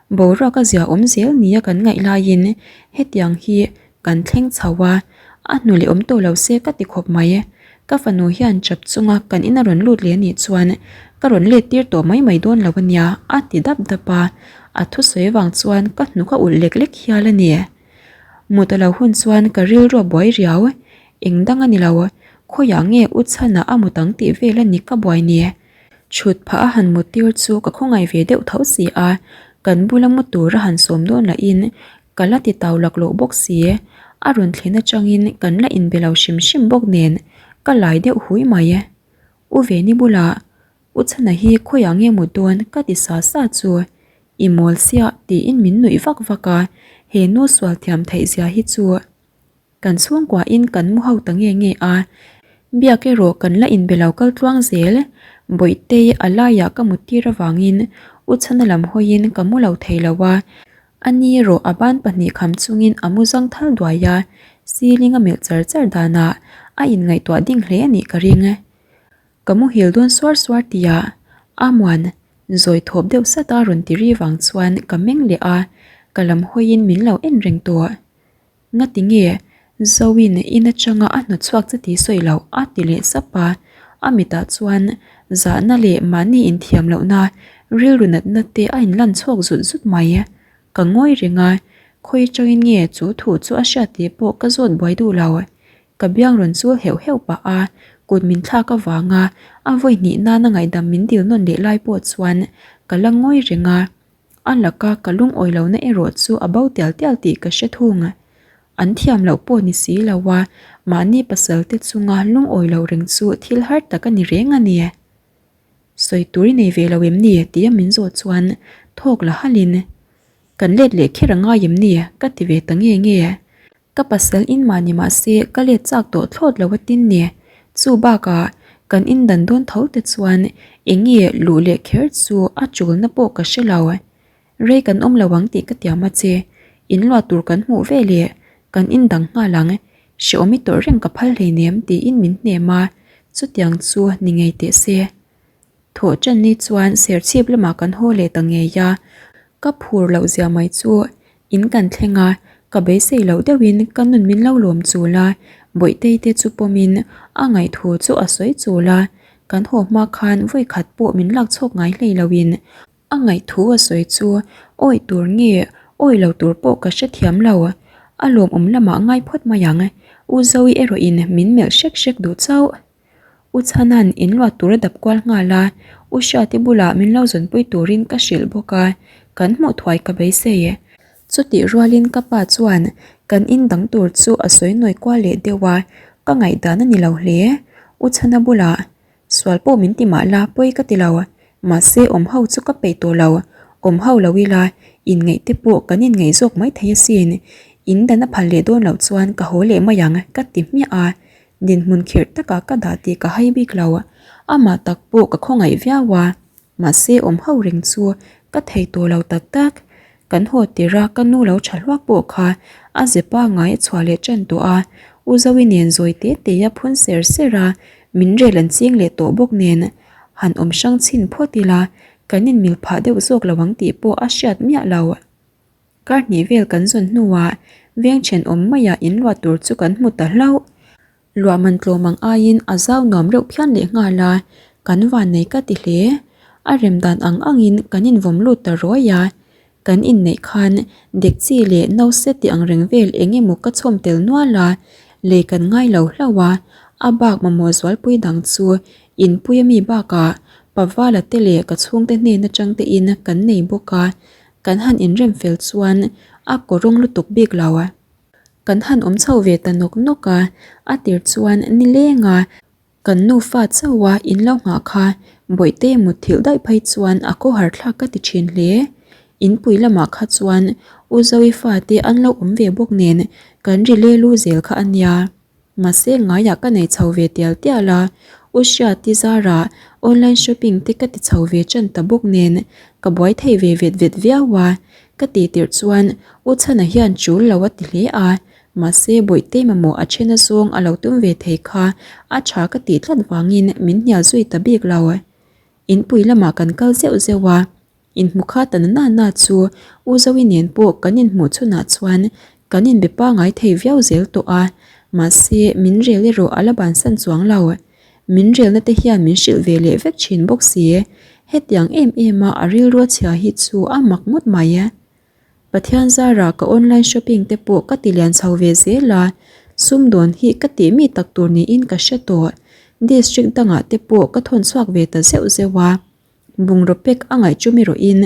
Boruak a zia awm zel nia kan ngaih laiin hetiang hi Kan thleng chho a, a hnu leh awm tawh lo se ka ti khawp mai. Ka fanu hian chap chunga kan in a rawn lut leh anih chuan ka rawn let tir tawh mai mai dawn lo ania a ti dap dap a, a thusawi avang chuan ka hnuk a ulh lek lek hial a ni. Mut a lo hun chuan ka rilru a buai riau, eng dang a ni lo, khawiah nge u chhanah a mut ang tih vel a ni ka buai ni. Chhut phah a han mut tir chu ka khawngaih ve deuh tho si a, kan bula mu tur a han sawm dawn lahin Ka la ti tau laklawh bawk si, a rawn thlen atangin kan la inbe lo hrim hrim bawk nen ka lai deuh hui mai. U Veni bulah, U Chhana hi khawiah nge mut dawn ka ti sa sa chu, I mawl siah tiin min nuih vak vak a, he nu sual thiam theih zia hi chu. Kan chhungkuahin kan mu ho ta nge nge a, biak erawh kan la inbe lo kal tluang zel. Bawihtei a laiah ka mut tir avangin U Chhana lam hawiin ka mu lo thei lo a, a ni erawh a ban pahnih kham chungin a mu zang thal duai a, ceiling a melh char char danah a inngaihtuah ding hle a nih ka ring. Ka muhil dawn suar suar tia Amuan zawi thawp deuh sat a rawn ti ri vang chuan ka meng leh a, ka lam hawiin min lo en reng tawh. Ngati nge Zoin in atanga a hnawt chhuak che tih sawi loh a ti leh sap a, a mitah chuan zahna leh mahni inthiam lohna rilru natna te a inlan chhuak zut zut mai. Ka ngawi reng a, khawi atangin nge chu thu chu a hriat tih pawh ka zawt buai duh lo. Ka biang rawn chul heuh heuh pah a, kut min thlak avanga a vawi hnih nana ngaihdam min dil nawn leh lai pawh chuan ka la ngawi reng a. A laka ka lungawi lohna erawh chu a bo tial tial tih ka hre thung. An thiam loh pawh ni si lo a, mahni pasal te chunga lungawi loh reng chu thil har tak a ni reng a ni. Sawi tur i nei ve lo em ni? tia min zawh chuan thawk la halhin, Kan let leh kher a ngai em ni? ka ti ve ta nge nge. Ka pasal in mah ni mah se ka let chak tawh thlawt lo a tin ni. Chu bakah kan indan dawn tho te chuan eng nge luh leh kher chu a chulna pawh ka hre lo. Rei kan awm lo ang tih ka tiam a che. In luah tur kan hmuh ve leh kan indang nghal ang. Hreawm i tawrh reng ka phal hleinem tiin min hnem a, chutiang chu ni ngei teh se. Thawh ṭan ni chuan serchhip lamah kan haw leh ta ngei a, ka phur loh zia mai chu in kan thleng a, ka beisei loh deuhin ka nun min lo lawm chul a, Bawihtei te chu pawmin a ngaihthu chu a sawi chul a, kan haw hma khan vawikhat pawh min lak chhawk ngai hlei loin A ngaihthu a sawi chu awih tur nge awih lo tur pawh ka hrethiam lo. A lawmawm lamah ngai phawt mai ang. U Zoe erawhin min melh hrek hrek duh chauh. U Chhana'n in luat tur a dap kual nghal a, U Hriati bulah min lo zawnpui turin ka hrilh bawk a, kan hmuh thuai ka beisei. Chutih rualin ka pa chuan kan in dang tur chu a sawi nawi kual leh deuh a, ka ngaihdan a ni lo hle. U Chhana bulah Sual pawh min ti mah la, pawi ka ti lo. Mahse awm ho chu ka peih tawh lo. Awm ho lo ila, inngeih te pawh kan inngeih zawk mai thei asin. In dan a phal leh dawn loh chuan ka haw leh mai ang, ka ti hmiah a. Dinhmun khirh takah ka dah tih ka hai bik lo. Amah tak pawh ka khawngaih viau a. Mahse awm ho reng chu ka thei tawh lo tak tak. Kan haw tirh a ka nu lo tha hluak pawh kha a ze pangngai a chhuah leh tan tawh a, U Zoe nen zawi te te a phun ser ser a, min rel an ching leh tawh bawk nen han awm hrang chhin phawt ila kan inmil phah deuh zawk lo ang tih pawh a hriat miah lo. Kar hnih vel kan zawn hnuah veng thenawm maiah inluah tur chu kan hmu ta hlauh. Luah man tlawm ang aiin a zau nuam reuh phian leh nghal a, kan vannei ka ti hle. A rem dan ang angin kan invawm lut ta ruai a, kan inneih khan dekchi leh nause tih ang reng vel eng emaw ka chhawm tel nual a, lei kan ngai lo hlauh a, a bak mamawh zualpui dang chu inpui ami bakah Pavala te leh ka chhungte hnen atang te in kan nei bawk a, kan han inrem fel chuan a kawrawng lutuk bik lo. Kan han awm chho ve ta nawk nawk a, a tir chuan nileng a, kan nufa chauh a in lo nghah kha Bawihte mutthilh daih phei chuan a khawhar thlak ka ti thin hle. Inpui lamah kha chuan U Zoe fate an lo awm ve bawk nen kan ri le lu zel kha a nia. Mahse ngaiah ka nei chho ve tial tial a, U Hriati zarah online shopping te ka ti chho ve tan ta bawk nen ka buai thei ve vet vet viau a, ka tih tirh chuan U Chhana hian tul lo a ti hle a, mahse Bawihtei mamawh a then azawng a lo tum ve thei kha a tha ka tih tlat vangin min hnial zui ta bik lo. Inpui lamah kan kal zeuh zeuh a, Inhmu kha ta na na na chu U Zoe nen pawh kan inhmuh chhunah chuan kan inbe pangai thei viau zel tawh a, mahse min rel erawh a la bansan chuang lo. Min relna te hian min hrilh ve leh vek thin bawk si. Hetiang em em a a rilru chhia hi chu a mak ngawt mai. Pathian zara ka online shopping te pawh ka ti lian chho ve zel a, sumdawn hi ka tih mi tak tur niin ka hre tawh. District dangah te pawh ka thawn chhuak ve ta zeuh zeuh a. Bungraw pek a ngaih chumi rawhin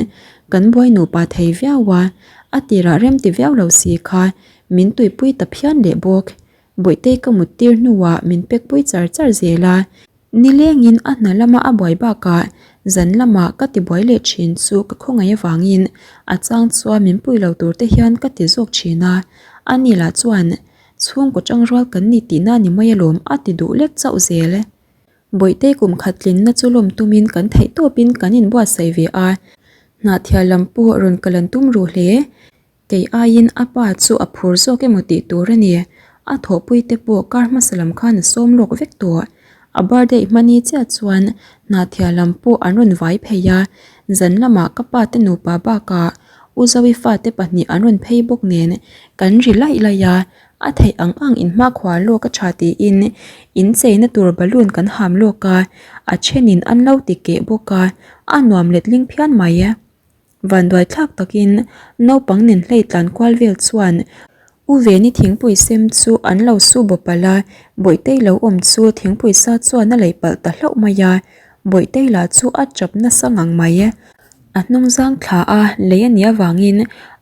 kan buai nupa thei viau a, a tirah rem ti viau lo si kha min tuipui ta phian leh bawk. Bawihtei ka mut tir hnuah min pek pui char char zel a, nilengin a hna lama a buai bakah zan lamah ka ti buai leh thin chu ka khawngaih avangin a chang chuan min pui lo tur te hian ka ti zawk thin a, ani lah chuan chhungkaw tangrual kan ni tihna ni mai alawm a ti duh lek chauh zel. Bawihtei kum khat tlinna chu lawm tumin kan theih tawpin kan inbuatsaih ve a, hnahthial lam pawh rawn kal an tum ru hle. Kei aiin a pa chu a phur zawk emaw tih tur a ni. A thawhpui te pawh kar hmasa lam khan a sawm lawk vek tawh. A birthday hmani chiah chuan hnahthial lam pawh an rawn vai phei a, zan lamah ka pa te nupa bakah U Zoe fate pahnih an rawn phei bawk nen kan ri laih laih a, A theih ang ang in hmakhua lawk a tha tiin in cheina tur balloon kan ham lawk a, a thenin an lo ti keh bawk a, a nuam letling phian mai. Vanduai thlak takin naupang nen hlei tlan kual vel chuan U Veni thingpui sem chu an lo su baw palh a, Bawihtei lo awm chu thingpui sa chuan a lei palh ta hlauh mai a, Bawihtei lah chu a chap nasa ngang mai. A hnung zang thla a lei a nih avangin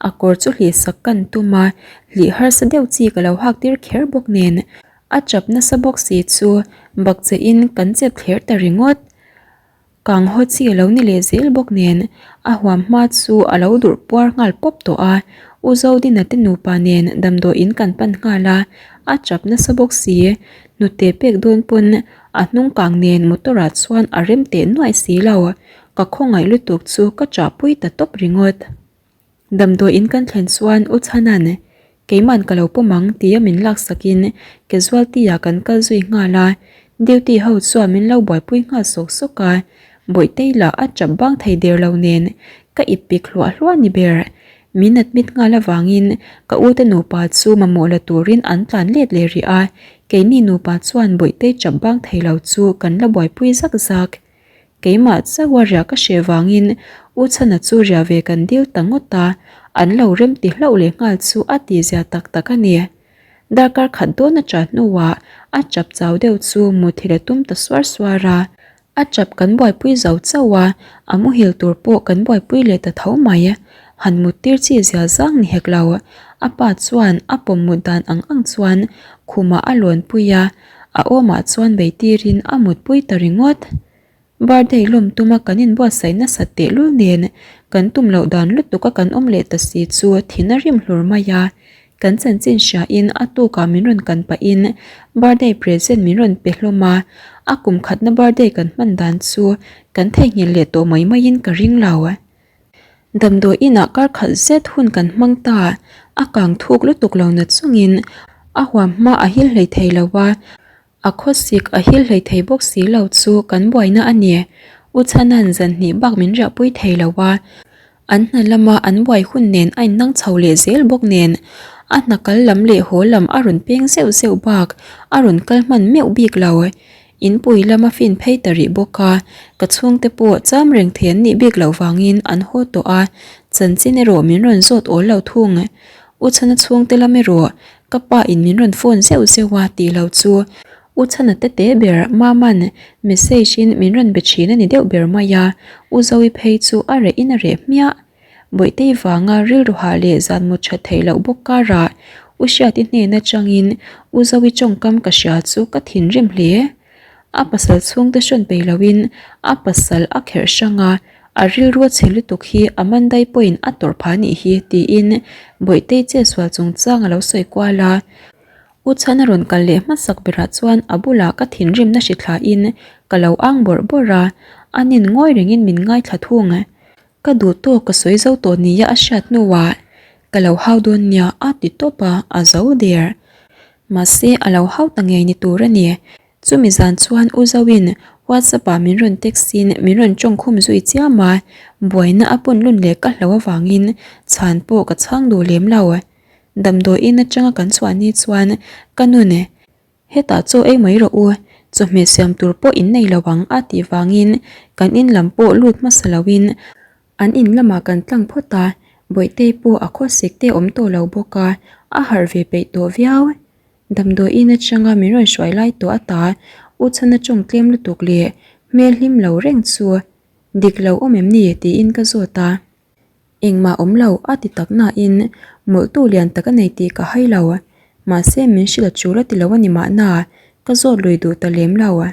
a kawr chu hlih sak kan tum a, hlih harsa deuh chi ka lo hak tir kher bawk nen a chap nasa bawk si chu bakcheh in kan chep thler ta ringawt. Kang haw chi a lo ni leh zel bawk nen a huam hma chu a lo durh puar nghal pawp tawh a, U Zodina te nupa nen damdawiin kan pan nghal a, a chap nasa bawk si, hnute pek dawn pawn a hnung kang nen motor ah chuan a rem teh nuaih si lo, ka khawngaih lutuk chu ka chahpui ta tawp ringawt. Damdawiin kan thlen chuan U Chhanan Keiman ka lo pawm ang tia min laksakin casualty ah kan kal zui nghal a, duty ho chuan min lo buaipui nghal sawk sawk a, Bawihtei lah a tap bang thei der lo nen ka ip pik hluah hluah ni ber. Min admit nghal avangin ka u te nupa chu mamawh la turin an tlan let leh rih a, keini nupa chuan Bawihtei tap bang thei lo chu kan la buaipui zak zak. Keimah chauha riah ka hreh vangin U Chhana chu riah ve kan dil ta ngawt a, an lo rem ti hlauh leh nghal chu a tihzia tak tak a ni. Darkar khat dawn a ṭah hnuah a ṭap chau deuh chu muthilh a tum ta suar suar a, a ṭap kan buaipui zo chauh a, a muhil tur pawh kan buaipui leh ta tho mai. Han mut tir chi zia zang ni hek lo, a pa chuan a pawm mut dan ang ang chuan khumah a lawnpui a, A awmah chuan bei tirin a mutpui ta ringawt. Birthday lawm tuma kan inbuatsaih nasat tehlul nen kan tum loh dan lutuka kan awm leh ta si chu thin a rim hlur mai a. Kan chanchin hriain a tukah min rawn kan pahin birthday present min rawn pe hlawm a, a kum khatna birthday kan hman dan chu kan theihnghilh leh tawh mai maiin ka ring lo. Damdawi inah kar khat zet hun kan hmang ta, a kang thuk lutuk lo na chungin a huam hma a hil hlei thei lo a, a khawsik a hil hlei thei bawk si lo chu kan buaina a ni. U Chhanan zan hnih bak min riahpui thei lo a, an hna lama an buai hun nen a innang chho leh zel bawk nen a hna kal lam leh haw lam a rawn peng zeuh zeuh bak a rawn kal hman meuh bik lo. Inpui lam a fin phei ta rih bawk a, ka chhungte pawh cham reng thei an nih bik loh vangin an haw tawh a, chanchin erawh min rawn zawt awl lo thung. U Chhana chhungte lam erawh ka pa in min rawn phone zeuh zeuh a tih lo chu U Chhana te te ber Maman message in min rawn be thin a ni deuh ber mai a, U Zoe phei chu a reh in a reh hmiah. Bawihtei vanga rilru hah leh zan mut that theih loh bawk karah U Hriati hnen atangin U Zoe tawngkam ka hria chu ka thinrim hle. A pasal chhungte hrawn peih loin a pasal a kherh hrang a, a rilru a chhe lutuk hi Amandai pawhin a tawrh phah anih hi tiin Bawihtei chetsual chungchang a lo sawi kual a. U Chhana rawn kal leh hmasak berah chuan a bulah ka thinrimna hri thlain ka lo ang bawrh bawrh a, a nin ngawi rengin min ngaithla thung. Ka duh tawk ka sawi zo tawh nia a hriat hnuah ka lo hau dawn nia a ti tawp a, a zo der. Mahse a lo hau ta ngei ni tur a ni. Chumi zan chuan U Zoin WhatsApp ah min rawn text in min rawn tawngkhum zui chiam a, buaina a pun lun leh ka hlo avangin chhan pawh ka chhang duh lem lo. Damdawiin atanga kan chhuah ni chuan ka nun Hetah chaw ei mai rawh u, chawhmeh siam tur pawh in nei lo ang a tih vangin kan in lam pawh lut hmasa loin an in lamah kan tlang phawt a, Bawihtei pawh a khawsik te awm tawh lo bawk a, a harh ve peih tawh viau. Damdawiin atanga min rawn hruai lai tawh ata U Chhana tawng tlem lutuk leh hmel hlim lo reng chu dik lo awm em ni tiin ka zawt a. Engmah awm lo a ti tak nain mawlhtu lian tak a nei tih ka hai lo. Mahse min hrilh a chul a ti lo a ni mahna ka zawt lui duh ta lem lo.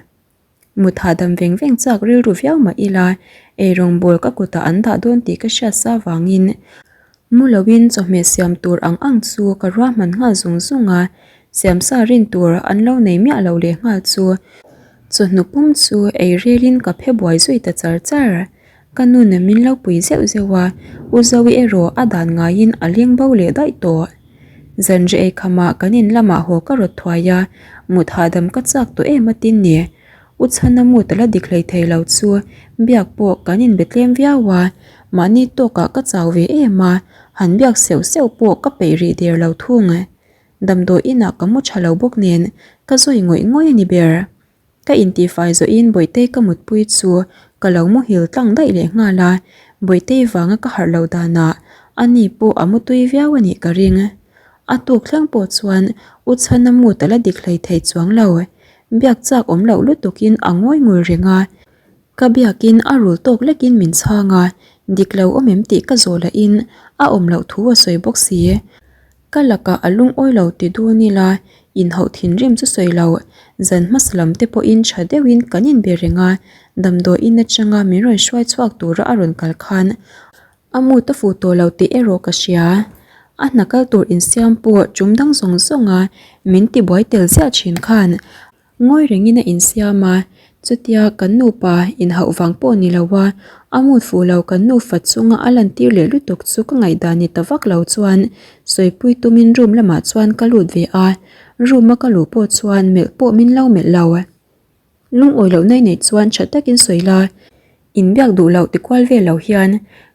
Mut hahdam veng veng chak rilru viau mah ila eirawng bawl ka kutah an dah dawn tih ka hriat sa vangin mu loin chawhmeh siam tur ang ang chu ka ruahman nghal zung zung a, siamsa rin tur an lo nei miah lo leh nghal chu chawhnu pum chu ei relin ka phe buai zui ta char char. Ka nu nen min lo pui zeuh zeuh a, U Zoe erawh a dan ngaiin a leng bo leh daih tawh. Zanriah ei khamah kan in lamah haw ka rawt thuai a, mut hahdam ka chak tawh em a tin ni. U Chhana mut a la dik hlei thei lo chu biak pawh kan inbe tlem viau a, mahni tawkah ka chau ve em a, han biak seuh seuh pawh ka peih rih der lo thung. Damdawi inah ka mu tha lo bawk nen ka zawi ngawih ngawih a ni ber. Ka intihfai zawhin Bawihtei ka mutpui chu ka lo muhil tlang daih leh nghal a, Bawihtei vanga ka harh loh danah ani pawh a mutui viau a nih ka ring. A tuk thleng pawh chuan U Chhana mut a la dik hlei thei chuang lo. Biak chak awm loh lutukin a ngawi ngul reng a, ka biakin a rul tawk lekin min chhang a. Dik lo awm em tih ka zawh lahin a awm loh thu a sawi bawk si. Ka lakah a lungawi lo ti dun ila, inhauh thinrim chu sawi lo. Zan hmasa lam te pawhin tha deuhin kan inbe reng a, damdawiin atanga min rawn hruai chhuak tura a rawn kal khan a mood a fuh tawh lo tih erawh ka hria. A hna kal tur insiam pawh tum dang zawng zawng a, min tibuai tel ziah thin khan Ngawi rengin a insiam a, chutia kan nupa inhauh vang pawh ni lo a, a mood fuh lo kan nufa chunga a lantir leh lutuk chu ka ngaihdan ni ta vak lo chuan sawipui tumin room lamah chuan ka lut ve a, room a ka luh pawh chuan melh pawh min lo melh lo. Lungawi loh nai nei chuan tha takin sawi la, inbiak duh loh ti kual vel lo hian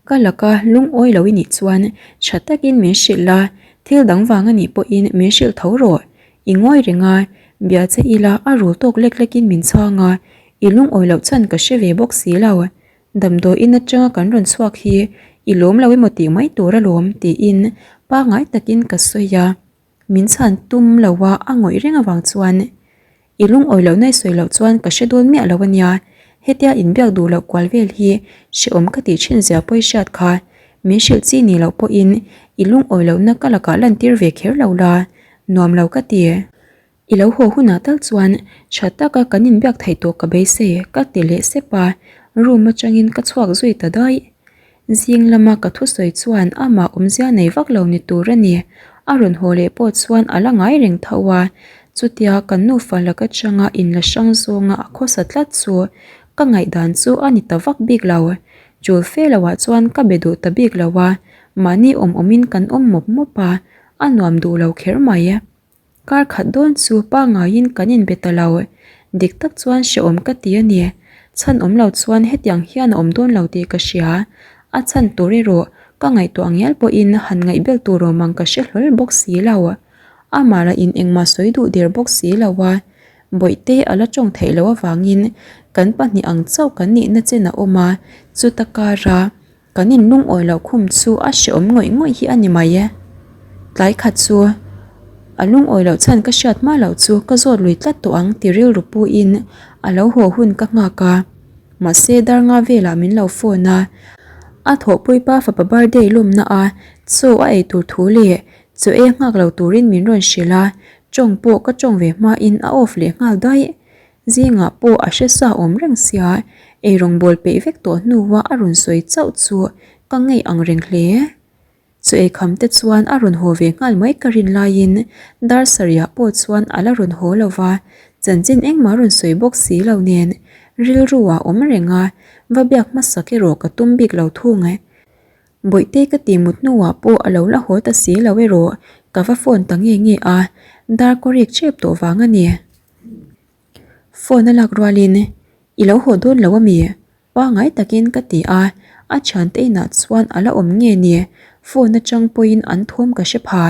ka laka lungawi lo i nih chuan tha takin min hrilh la, thil dang vang a nih pawhin min hrilh tho rawh. I ngawi reng a, bia che ila a rul tawk lek lekin min chhang a, i lungawi loh chhan ka hre ve bawk si lo. Damdawiin atanga kan rawn chhuak hi i lawm lo emaw tih mai tur alawm tiin pangngai takin ka sawi a, min chhan tum lo a a ngawih reng avang chuan i lungawi lohna i sawi loh chuan ka hre dawn miah lo ania, hetia inbiak duh loh kual vel hi hrehawm ka tih thin zia pawi hriat kha min hrilh chi ni loh pawhin i lungawi lohna ka lakah lantir ve kher lo la. Nuam lo ka ti. I lo haw hunah tal chuan tha taka kan inbiak theih tawh ka beisei ka ti leh sep a, room atangin ka chhuak zui ta daih. Zing lama ka thusawi chuan amah awmzia nei vak lo ni tur a ni. A rawn haw leh pawh chuan a la ngai reng tho a, chutia kan nufa lak atanga inla hrang zawnga a khawsa tlat chu ka ngaihdan chu a ni ta vak bik lo. Chul fe loah chuan ka be duh ta bik lo a, mahni awm awmin kan awm mawp mawp a, A nuam duh lo kher mai. Kar khat dawn chu pangaiin kan inbe ta lo. Dik tak chuan hrehawm ka ti a ni. Chhan awm lo chuan hetiang hian a awm dawn lo tih ka hria. A chhan tur erawh ka ngaihtuah ngial pawhin han ngaihbel tur awm ang ka hre hlawl bawk si lo. Amah lah in engmah sawi duh der bawk si lo a. Bawihte a la tawng theih loh avangin kan pahnih ang chauh kan nihna chen a awm a, chuta kara Kan in lungawi loh khum chu a hrehawm ngawih ngawih hi a ni mai e. Tlai khat chu a lungawi loh chhan ka hriat hma loh chu ka zawt lui tlat tawh ang ti rilru puin a lo haw hun ka nghak a. Mahse dar nga velah min lo phone a, a thawhpui pa fapa birthday lawmna a chaw a ei tur thu leh chaw ei nghak lo turin min rawn hrilh a, tawng pawh ka tawng ve hmain a off leh nghal daih. Zingah pawh a hre sa awm reng sia, eirawng bawl peih vek tawh hnua a rawn sawi chauh chu ka ngei ang reng hle. Chu eikham te chuan a rawn haw ve nghal mai ka rin laiin dar sarihah pawh chuan a la rawn haw lo va, chanchin engmah rawn sawi bawk si lo nen rilru ah awm reng a, va biak hmasak erawh ka tum bik lo thung. Bawihte ka ti mut hnuah pawh a lo la haw ta si lo erawh ka va phone ta nge nge a, dar kaw rik chep tawh vang a ni. Phone a lak rualin, I lo haw dawn lo ami? Pangngai takin ka ti a, a thiante inah chuan a la awm nge ni, phone atang pawhin an thawm ka hre pha.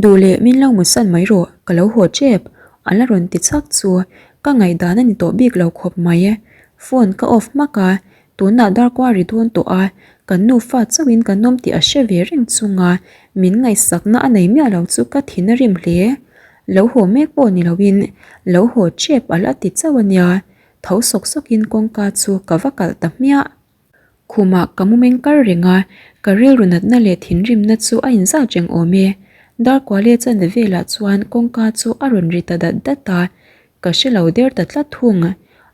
Duh leh min lo mutsan mai rawh, ka lo haw tep, a la rawn ti chak chu ka ngaihdan a ni tawh bik lo khawp mai. Phone ka off hmak a, Tunah darkua ri dawn tawh a, kan nufa chauhin kan awm tih a hre ve reng chunga min ngaihsakna a nei miah lo chu ka thin a rim hle. Lo haw mek pawh ni loin lo haw tep a la ti chauh a nia, tho sawk sawkin kawngka chu ka va kalh ta hmiah. Khumah ka mu meng kar reng a, ka rilru natna leh thinrimna chu a inzat reng awm e. Darkua leh chanve velah chuan kawngka chu a rawn ri ta dat dat a, Ka hre lo der ta tlat thung.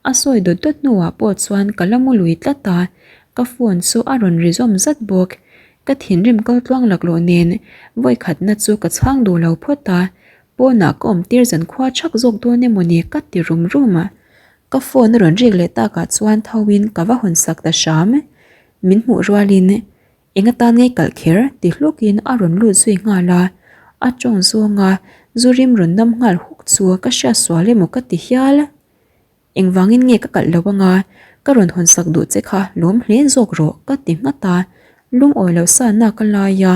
A sawi dawt dawt hnuah pawh chuan ka la mu lui tlat a, ka phone chu a rawn ri zawm zat bawk. Ka thinrim kal tluang laklawh nen vawikhatna chu ka chhang duh lo phawt a, pawnah ka awm tir zan khua chhak zawk dawn emaw ni ka ti rum rum a. Ka phone a rawn rik leh takah chuan tho in ka va hawn sak ta hram. Min hmuh rualin Eng atan ngei kalh kher ti hlukin a rawn lut zui nghal a, a tawng zawnga zu rim rawn nam nghal huk chu ka hriat sual emaw ka ti hial. Engvangin nge ka kalh lo anga ka rawn hawn sak duh che kha lawm hle zawk rawh ka ti nghat a, lungawi loh sa nak a lai a,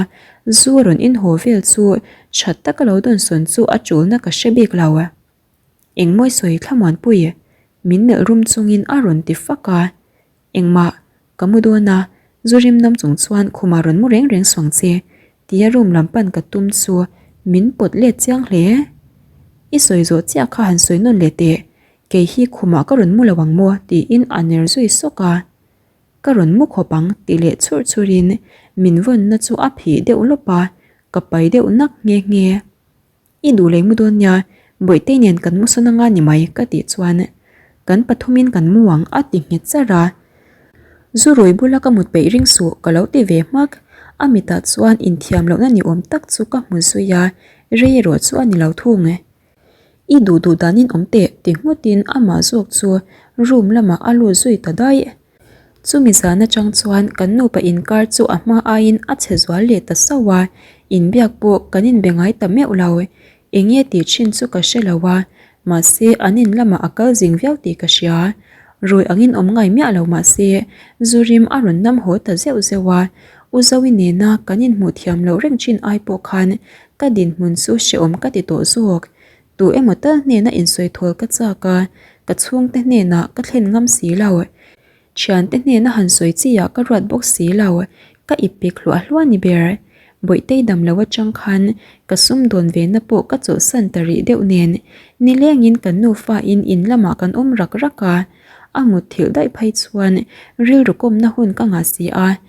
zu a rawn inhaw vel chu tha taka lo dawnsawn chu a tulna ka hre bik lo. Engmawi sawi thlamuanpui min melh rum chungin a rawn ti fak a. Engmah, ka mu dawn a, zu rim nam chung chuan khumah rawn mu reng reng suang che, tia room lam pan ka tum chu min pawt let chiang hle. I sawi zawh chiah kha han sawi nawn leh teh, kei hi khumah ka rawn mu lo ang maw? tiin a ner zui sawk a. Ka rawn mu khawp ang ti leh churh churhin min vawnna chu a phih deuh lawp a, ka pai deuh nak nghe nghe. I duh lei mu dawn nia, Bawihtei nen kan mu sawn anga ni mai ka tih chuan kan pathumin kan mu ang a ti nghet char a. Zu rui bula ka mut peih ring suh ka lo ti ve hmak. A mitah chuan inthiam lohna ni awm tak chu ka hmu zui a, rei erawh chu a ni lo thung. I duh duh danin awm teh ti nghutin amah zawk chu room lamah a lut zui ta daih. Chumi zan atang chuan kan nupa inkar chu a hma aiin a chhe zual leh ta sauh a, inbiak pawh kan inbe ngai ta meuh lo. Enge tih thin chu ka hre lo a, mahse an in lamah a kal zing viau tih ka hria. Rui angin awm ngai miah lo mahse zu rim a rawn nam haw ta zeuh zeuh a, U Zoe nena kan inhmuh thiam loh reng thin ai pawh khan ka dinhmun chu hrehawm ka ti tawh zawk. Tu emaw tal hnena insawi thawl ka chak a, ka chhungte hnenah ka thlen ngam si lo. Thiante hnena han sawi chi ah ka ruat bawk si lo, ka ip pek hluah hluah ni ber. Bawihtei dam lo atang khan ka sum dawn ve na pawh ka chawlhsan ta rih deuh nen, nilengin kan nufa in in lamah kan awm rak rak a, a mutthilh daih phei chuan rilru kawmna hun ka ngah si a,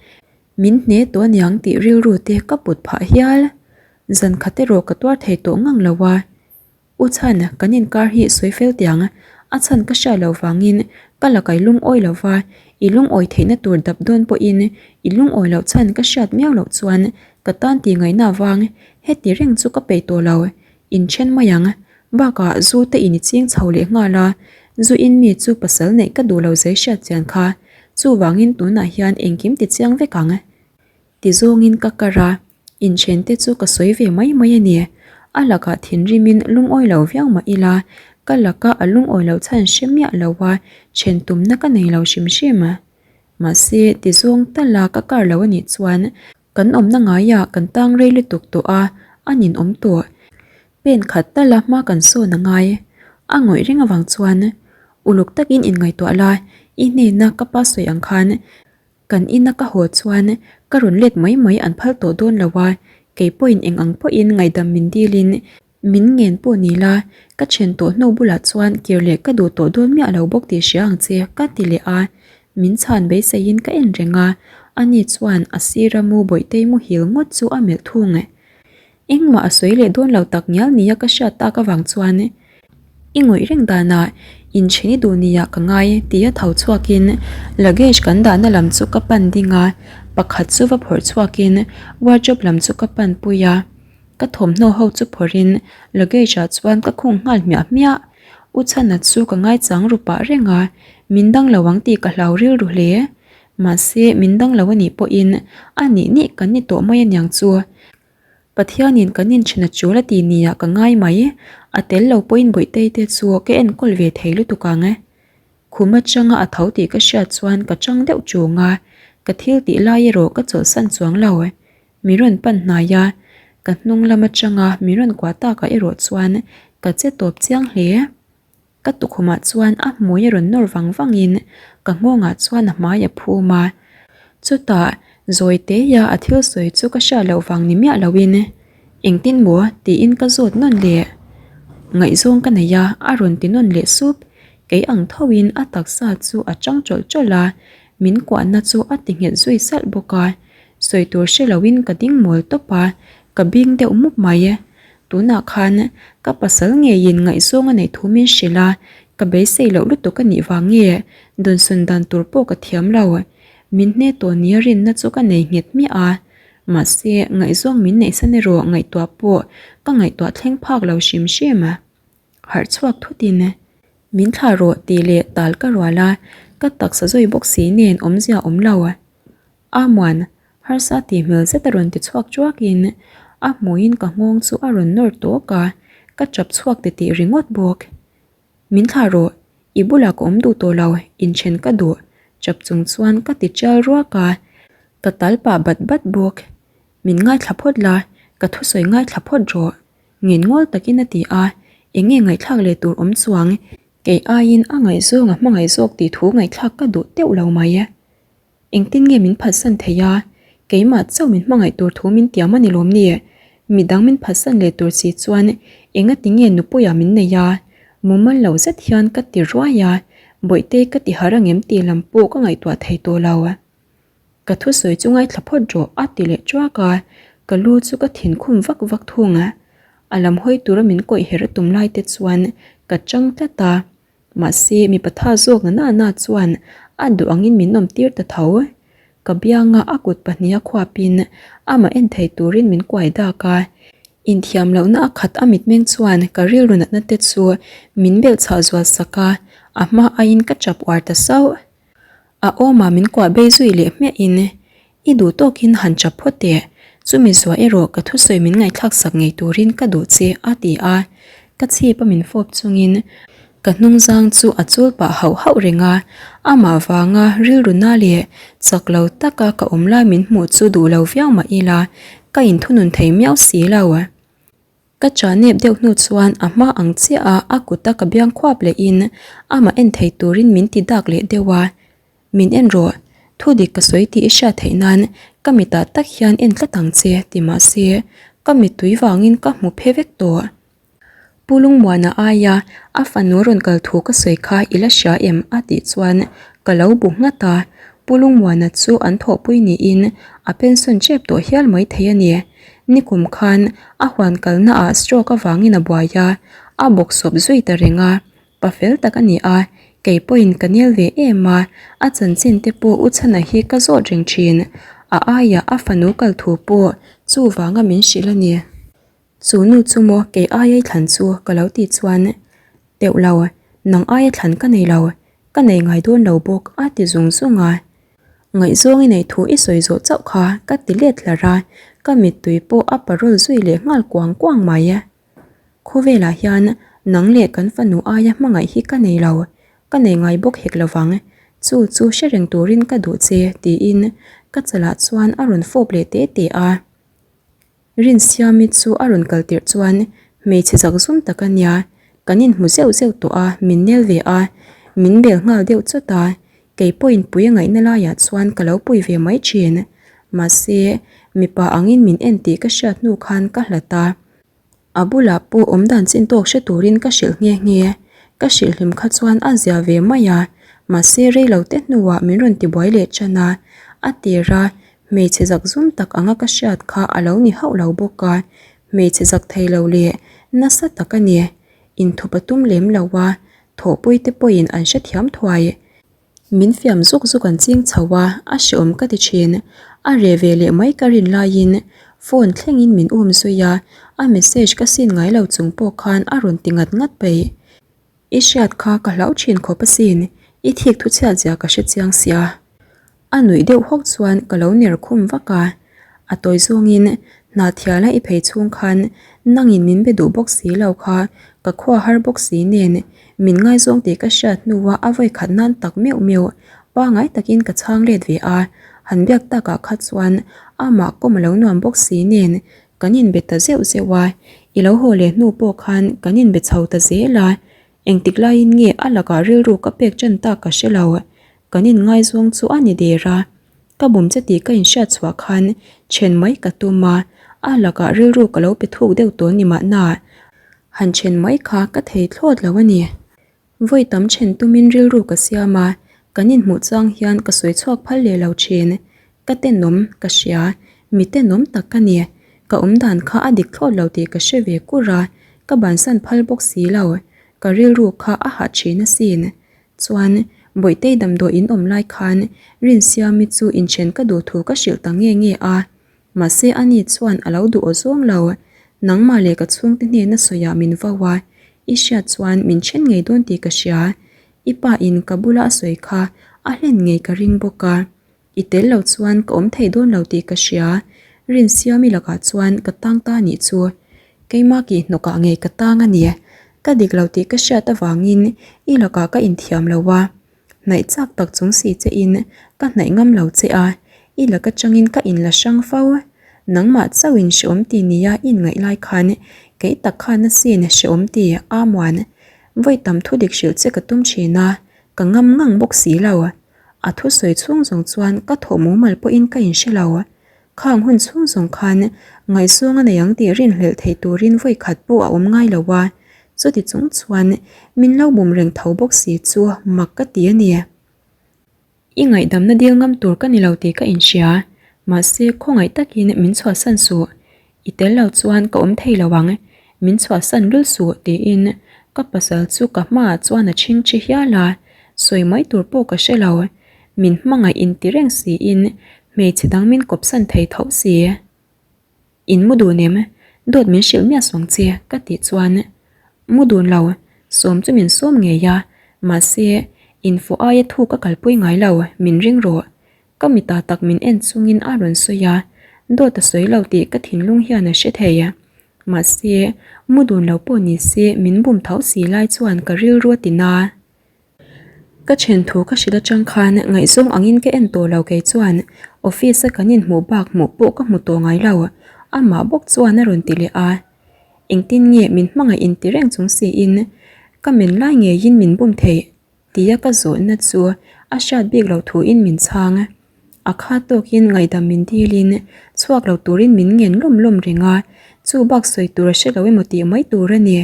min hne tawh aniang tih rilru te ka put phah hial. Zan khat erawh ka tuar thei tawh ngang lo a. U chhan, kan inkar hi sawi fel tiang, a chhan ka hriat loh vangin ka la kai lungawi lo va, i lungawi theihna tur dap dawn pawhin i lungawi loh chhan ka hriat miau loh chuan ka tan tih ngaihna avang heti reng chu ka peih tawh lo, inthen mai ang. Bakah zu te in i ching chho leh nghal a, zu in mi chu pasal neih ka duh lo zai hriat chian kha, chuvangin tunah hian engkim ti chiang vek ang. Ti zawngin ka kar a, inthen te chu ka sawi ve mai mai a ni. A lakah thinrimin lungawi lo viau mah ila, ka laka a lungawi loh chhan hre miah lo a, then tumna ka nei lo hrim hrim. Mahse, ti zawng tala ka kar lo a nih chuan kan awmna ngaiah kan tang rei lutuk tawh a, a ninawm tawh. Pen khat tala hma kan sawn a ngai. A ngawih reng avang chuan uluk takin inngaihtuah la, i hnena ka pa sawi ang khan Kan ina ka haw chuan ka rawn let mai mai an phal tawh dawn lo a, kei pawhin eng ang pawhin ngaihdam min dilin min ngen pawh ni la, ka then tawh hnu bulah chuan kir leh ka duh tawh dawn miah lo bawk tih hria ang che ka ti leh a, min chhan beiseiin ka en reng a, ani chuan a sira mu bawihtei muhil ngawt chu a melh thung. Engmah a sawi leh dawn lo tak ngial nia ka hriat tak avang chuan i ngawih reng danah inthen i duh nia ka ngai tia tho chhuakin luggage kan dahna lam chu ka pan ding a, pakhat chu va phawrh chhuakin wardrobe lam chu ka pan pui a, ka thawmhnaw ho chu phawrhin luggage ah chuan ka khung nghal hmiah hmiah. U Chhana chu ka ngaichang ru pah reng a, min dang lo ang tih ka hlau rilru hle. Mahse min dang lo anih pawhin a nih nih kan ni tawh mai aniang chu. Pathianin kan inthen a chul a ti nia ka ngai mai, a tel lo pawhin Bawihtei te chu ka enkawl ve thei lutuk ang. Khum atanga a tho tih ka hriat chuan ka chang deuh chung a, ka thil tih lai erawh ka chawlhsan chuang lo. Mi rawn pan hnai a, ka hnung lam atanga mi rawn kuah takah erawh chuan ka che tawp chiang hle. Ka tukhumah chuan a hmui a rawn nawr vang vangin ka nghawngah chuan a hmai a phum a. Chutah zawi teia a thil sawi chu ka hriat loh vang ni miah loin Engtin maw? tiin ka zawt nawn leh. Ngaihzawng ka nei a, a rawn ti nawn leh sup. Kei ang thoin a taksa chu a chang tawlh tawlh a, min kuahna chu a ti nghet zui salh bawk a. Sawi tur hre loin ka ding mawl tawp a, ka bing deuh mup mai. Tunah khan ka pasal ngeiin ngaihzawng a neih thu min hrilh a, ka beisei loh lutuk a nih vang nge dawnsawn dan tur pawh ka thiam lo. Min hne tawh nia rinna chu ka nei nghet hmiah a, mahse ngaihzawng min neihsan erawh ngaihtuah pawh ka ngaihtuah thleng phak lo hrim hrim. Harh chhuak thutin min thlah rawh tih leh tal ka rual a, ka taksa zawi bawk si nen awmzia awm lo. Amuan, harsa tih hmel zet a rawn ti chhuak chuakin a hmuiin ka nghawng chu a rawn nawr tawk a, ka chap chhuak titih ringawt bawk. Min thlah rawh, i bulah ka awm duh tawh lo, inthen ka duh, chap chung chuan ka ti chial ruak a, ka tal pah bat bat bawk. Min ngaithla phawt la, ka thusawi ngaithla phawt rawh, ngen ngawl takin a ti a, eng nge ngaihthlak leh tur awm chuang, kei aiin a ngaihzawng a hmangaih zawk tih thu ngaihthlak ka duh teuh lo mai. Engtin nge min phatsan thei a? Keimah chauh min hmangaih tur thu min tiam a ni lawm ni? Midang min phatsan leh tur si chuan engati nge nupuia min nei a? Mumal lo zet hian ka ti ruai a, Bawihtei ka ti har angem tih lam pawh ka ngaihtuah thei tawh lo. Ka thusawi chu ngaithla phawt rawh a ti leh ṭuak a, ka lu chu ka thin khum vak vak thung a. A lam hawi tura min kawih her a tum lai te chuan ka ṭang tlat a, mahse mipa tha zawk na na na chuan a duh angin min awm tir ta tho. Ka bianga a kut pahniha khuapin amah en thei turin min kuai dak a, inthiam lohna a khat a mitmeng chuan ka rilru natna te chu min belh chhah zual sak a, a hma aiin ka ṭap uar ta sauh. A awmah min kuah bei zui leh hmiahin, I duh tawkin han chap phawt teh, chumi zuah erawh ka thusawi min ngaihthlak sak ngei turin ka duh che, a ti a. Ka chhip a min fawp chungin ka hnungzang chu a chul pah hauh hauh reng a, amah vanga rilru na leh chak lo taka ka awm lai min hmuh chu duh lo viau mah ila ka inthunun thei miau si lo. Ka cha nep deuh hnu chuan a hma ang chiah a a kuta ka biang khuap lehin amah en thei turin min ti dak leh deuh a. Min en rawh, thu dik ka sawi tih i hriat theih nan ka mitah tak hian en tlat ang che ti mah se ka mittui vangin ka hmu phe vek tawh. Pu Lungmuana aia a fanu rawn kal thu ka sawi kha i la hria em? a tih chuan ka lo bu nghat a. Pu Lungmuana chu an thawhpui niin a pension tep tawh hial mai thei a ni. Nikum khan a huan kalna ah stroke avangin a buai a, a bawk sawp zui ta reng a, pa fel tak a ni a, kei pawhin ka nel ve em a, a chanchin te pawh u Chhana hi ka zawt reng thin, a aiah a fanu kal thu pawh chuvanga min hrilh a ni. Chu nu chu maw kei aia i thlan chu ka lo tih chuan teuh lo, nang aia thlan ka nei lo, ka nei ngai dawn lo bawk a ti zung zung a. Ngaihzawng i neih thu i sawi zawh chauh kha ka ti let hlar a, ka mittui pawh a parawl zui leh nghal kuang kuang mai. Khawvelah hian nang leh kan fanu aia hmangaih hi ka nei lo, ka nei ngai bawk hek lovang, chu chu hre reng turin ka duh che tiin ka chalah chuan a rawn fawp leh te te a. Rinsiami chu a rawn kal tirh chuan hmeichhe zak zum tak a nia, kan inhmu zeuh zeuh tawh a, min nel ve a, min bel nghal deuh chawt a, kei pawhin pui a ngaihna laiah chuan ka lo pui ve mai thin. Mahse, mipa angin min en tih ka hriat hnu khan ka hlat a. A bulah pawh awmdan chin tawk hre turin ka hrilh nghe nghe. Ka hrilh hlim kha chuan a zia ve mai a, mahse rei lo te hnuah min rawn tibuai leh tan a, a tir a, Hmeichhe zak zum tak anga ka hriat kha a lo ni hauh lo bawk a, hmeichhe zak thei lo leh nasa tak a ni. Inthup a tum lem lo a, thawhpui te pawhin an hrethiam thuai. Min fiam zuk zuk an ching chho a, a hreawm ka ti thin. A reh ve leh mai ka rin laiin phone thlengin min um zui a, a message ka sin ngai lo chung pawh khan a rawn ti ngat ngat peih. I hriat kha ka hlauh thin khawp asin, i thik thu chhiat zia ka hre chiang sia. A nuih deuh hawk chuan ka lo ner khum vak a, a tawi zawngin hna thiala i phei chhung khan nangin min be duh bawk si lo kha ka khua har bawk si nen min ngaizawng tih ka hriat hnua a vawi khat nan tak meuh meuh pangai takin ka chhang let ve a, han biak takah kha chuan amah kawm a lo nuam bawk si nen Kan inbe ta zeuh zeuh a, i lo haw leh hnu pawh khan kan inbe chho ta zel a, engtik laiin nge a lakah rilru ka pek ṭan tak ka hre lo. Kan inngaizawng chu a ni der a, ka bum che tih ka inhriat chhuah khan ṭhen mai ka tum a, a lakah rilru ka lo pe thuk deuh tawn ni mahna, han ṭhen mai kha ka thei thlawt lo a ni. Vawi tam ṭhen tumin rilru ka siam a, kan inhmuh chang hian ka sawi chhuak phal leh lo ṭhin. Ka tenawm, ka hria, mi tenawm tak ka ni. Ka awmdan kha a dik thlawt lo tih ka hre ve kur a, ka bansan phal bawk si lo. Ka rilru kha a hah ṭhin asin. Chuan, Bawihtei damdawi in awm lai khan Rinsiami chu inṭhen ka duh thu ka hrilh ta nge nge a. Mahse ani chuan a lo duh aw zawng lo. Nangmah leh ka chhungte hnena sawiah min vau a, i hriat chuan min then ngei dawn tih ka hria. I pa in ka bula a sawi kha a hlen ngei ka ring bawk a. I tel lo chuan ka awm thei dawn lo tih ka hria. Rinsiami lakah chuan ka tang ta nih chu. Keimah kih hnawkah ngei ka tang a ni. Ka dik lo tih ka hriat avangin i lakah ka inthiam lo a. Hnaih chak tak chung si che in ka hnaih ngam lo che a, i lak atangin ka in la hrang fo. Nangmah chauh in hreawm ti nia i inngaih lai khan kei tak khan asin hreawm ti a muan. Vawi tam thu dik hrilh che ka tum thin a, ka ngam ngang bawk si lo. A thusawi chhung zawng chuan ka thawh mumal pawhin ka inhre lo. Khang hun chhung zawng khan ngaihsawng a nei ang tih rinhlelh theih turin vawi khat pawh a awm ngai lo a, chuti chung chuan min lo bum reng tho bawk si chu mak ka ti a ni. I ngaihdamna dil ngam tur ka ni lo tih ka inhria, mahse khawngaih takin min chhuahsan suh. I tel lo chuan ka awm thei lo ang, min chhuahsan lul suh tiin ka pasal chu ka hmaah chuan a chhingchhi hial a, sawi mai tur pawh ka hre lo. Min hmangaih inti reng siin hmeichhe dang min kawpsan thei tho si. In mu dun em? Dawt min hrilh miah suang che ka tih chuan mu dun lo, sawm chu min sawm ngei a, mahse infawh aia thu ka kalpui ngai lo, min ring rawh. Ka mita tak min en chungin a rawn sawi a, dawt a sawi lo tih ka thinlung hian a hre thei. Mahse mu dun lo pawh ni se min bum tho si lai chuan ka rilru a ti na. Ka then thu ka hrilh atang khan ngaihzawng angin ka en tawh lo kei chuan office a kan inhmuh bak hmuh pawh ka hmu tawh ngai lo, amah bawk chuan a rawn ti leh a. Engtin nge min hmangaih inti reng chung siin ka men lai ngeiin min bum theih tia ka zawhna chu a hriat bik lo thuin min chhang. A kha tawkin ngaihdam min dilin chhuak lo turin min ngen lawm lawm reng a, chu bak sawi tur a hre lo emaw tih mai tur a ni.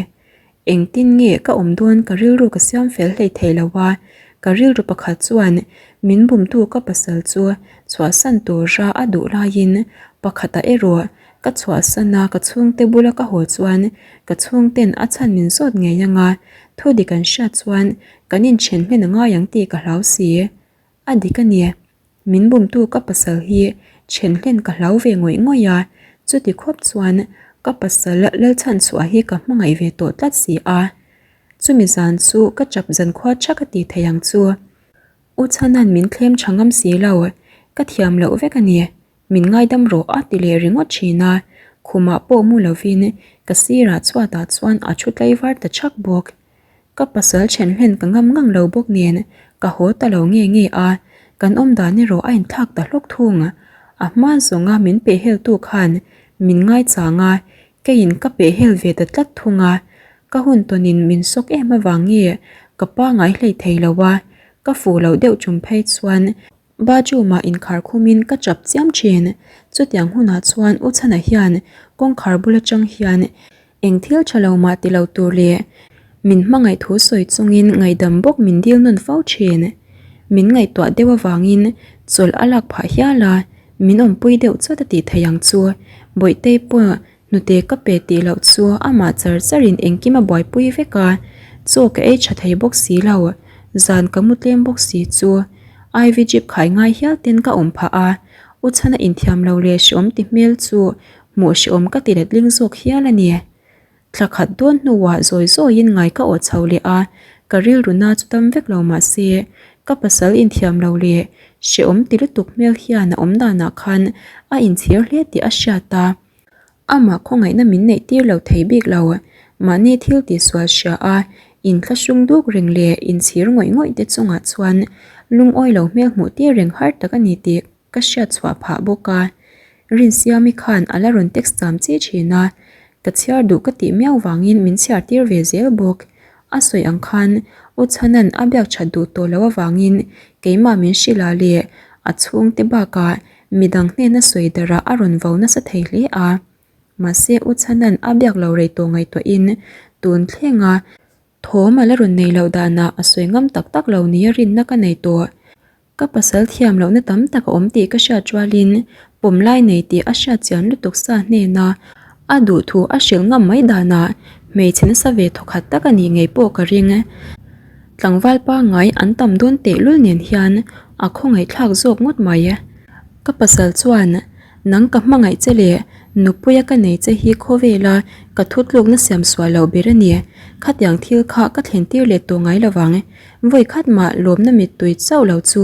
Engtin nge ka awm dawn ka rilru ka siam fel hlei thei lo a, ka rilru pakhat chuan min bumtu ka pasal chu chhuahsan tura a duh laiin pakhatah erawh ka chhuahsan a ka chhungte bula ka haw chuan ka chhungten a chhan min zawt ngei anga thu dik an hriat chuan kan inthen hlen a ngai ang tih ka hlau si. A dik a ni. Min bumtu ka pasal hi then hlen ka hlau ve ngawih ngawih a, chuti khawp chuan ka pasal Lalchhanchhuah hi ka hmangaih ve tawh tlat si a. Chumi zan chu ka chap zan khua tha ka ti thei ang chu. U Chhana'n min thlem tha ngam si lo, ka thiam loh vek a ni, min ngaidam rawh a ti leh ringawt thin a, khumah pawh mu lovin ka sirah chhuatah chuan a thu tlaivar ta chhak bawk. Ka pasal then hlen ka ngam ngang lo bawk nen ka haw ta lo nge nge a, kan awm dan erawh a inthlak ta hlawk thung. A hma zawnga min pehheltu khan min ngaichang a, keiin ka pehhel ve ta tlat thung a. Ka hun tawnin min sawk em avang nge ka pangai hlei thei lo a, ka fuh loh deuh tum phei chuan Bathroom-ah inkhar khumin ka chap chiam thin. Chutiang hunah chuan U Chhana hian kawngkhar bul atang hian eng thil tha lo mah ti lo tur leh min hmangaih thu sawi chungin ngaihdam bawk min dil nawn fo thin. Min ngaihtuah deuh avangin chawlh a lak phah hial a, min awmpui deuh chawt a tih theih ang chu. Bawihtei pawh Hnute ka pe tih loh chu amah char charin engkim a buaipui vek a, chaw ka ei tha thei bawk si lo, zan ka mu tlem bawk si chu Ivy jeep khai ngai hial ten ka awm phah a, U Chhana inthiam lo leh hreawm ti hmel chu hmuh hreawm ka ti letling zawk hial a ni. Thla khat dawn hnuah zawi zawiin ngai ka awh chho leh a, ka rilru na chu dam vek lo mah se ka pasal inthiam lo leh hreawm ti lutuk hmel hian a awm danah khan a inchhir hle tih a hriat a. Amah khawngaihna min neih tir lo thei bik lo. Mahni thil tihsual hria a, inthlahrung duk reng leh inchhir ngawih ngawih te chungah chuan lungawi lo hmel hmuh tir reng har tak a ni tih ka hriat chhuah phah bawk a. Rinsiami khan a la rawn text cham chi thin a, ka chhiar duh ka tih miau vangin min chhiar tir ve zel bawk. A sawi ang khan U Chhanan a biak that duh tawh loh avangin keimah min hrilh ah leh a chhungte bakah midang hnena sawi darah a rawn vo nasa thei hle a. Mahse U Chhanan a biak lo rei tawh ngaihtuahin tun thlenga thawm a la rawn nei loh danah a sawi ngam tak tak lo nia rinna ka nei tawh. Ka pasal thiam lohna tam tak a awm tih ka hriat rualin pawm lai nei tih a hriat chian lutuk sa hnena a duh thu a hrilh ngam mai danah hmeichhe nasa ve thawkhat tak a nih ngei pawh ka ring. Tlangval pangngai an tam dawn tehlul nen hian a khawngaihthlak zawk ngawt mai. Ka pasal chuan Nang ka hmangaih che leh nupuia ka nei che hi khawvela ka thutlukna siam sual loh ber a ni. Khatiang thil kha ka thlen tir leh tawh ngai lovang. Vawi khat mah lawmna mittui chauh lo chu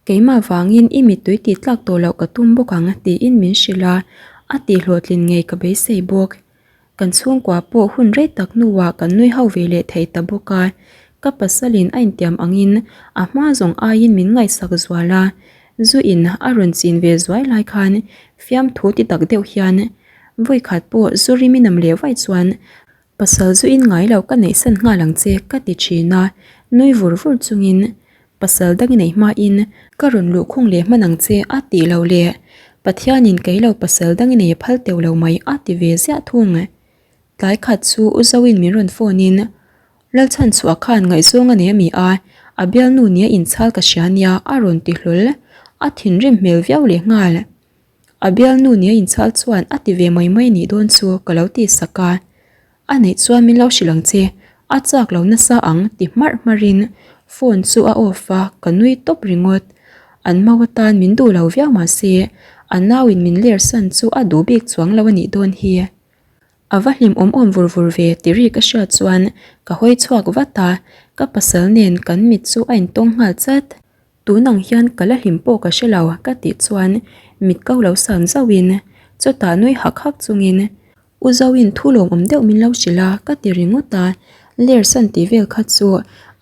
keimah vangin i mittui tih tlak tawh loh ka tum bawk ang tiin min hrilh a, a tih hlawhtlin ngei ka beisei bawk. Kan chhungkua pawh hun rei tak hnuah kan nui ho ve leh thei ta bawk a, ka pasalin a intiam angin a hma zawng aiin min ngaihsak zual a, zu in a rawn chin ve zuai lai khan fiamthu ti tak deuh hian vawi khat pawh zu rim i nam leh vaih chuan pasal zu in ngai lo ka neihsan nghal ang che ka ti thin a, nui vur vur chungin Pasal dang i neih hmain ka rawn luhkhung leh hman ang che a tih lo le. Pathianin kei lo pasal dang i nei a phal teuh lo mai a ti ve ziah thung. Tlai khat chu U Zoin min rawn phone in Lalchhanchhuah khan ngaihzawng a nei a mi a? A bialnu nia inchhal ka hria nia a rawn ti hlawl. A thinrim hmel viau leh nghal. A bialnu nia inchhal chuan a ti ve mai mai nih dawn chu ka lo ti sak a. A neih chuan min lo hrilh ang che, a chak lo nasa ang ti hmarh hmarhin phone chu a off a, ka nui tawp ringawt. An mau atan min duh lo viau mahse a nauin min ler san chu a duh bik chuang lo a nih dawn hi. A va hlim awm awm vur vur ve ti ri ka hriat chuan ka hawi chhuak vat a, ka pasal nen kan mit chu a intawng nghal chat. Tun ang hian ka la hlim pawh ka hre lo ka tih chuan mit ko lo san zauhin chutah nui hak hak chungin U Zoin thu lawmawm deuh min lo hrilh a ka ti ringawt a, ler san tih vel kha chu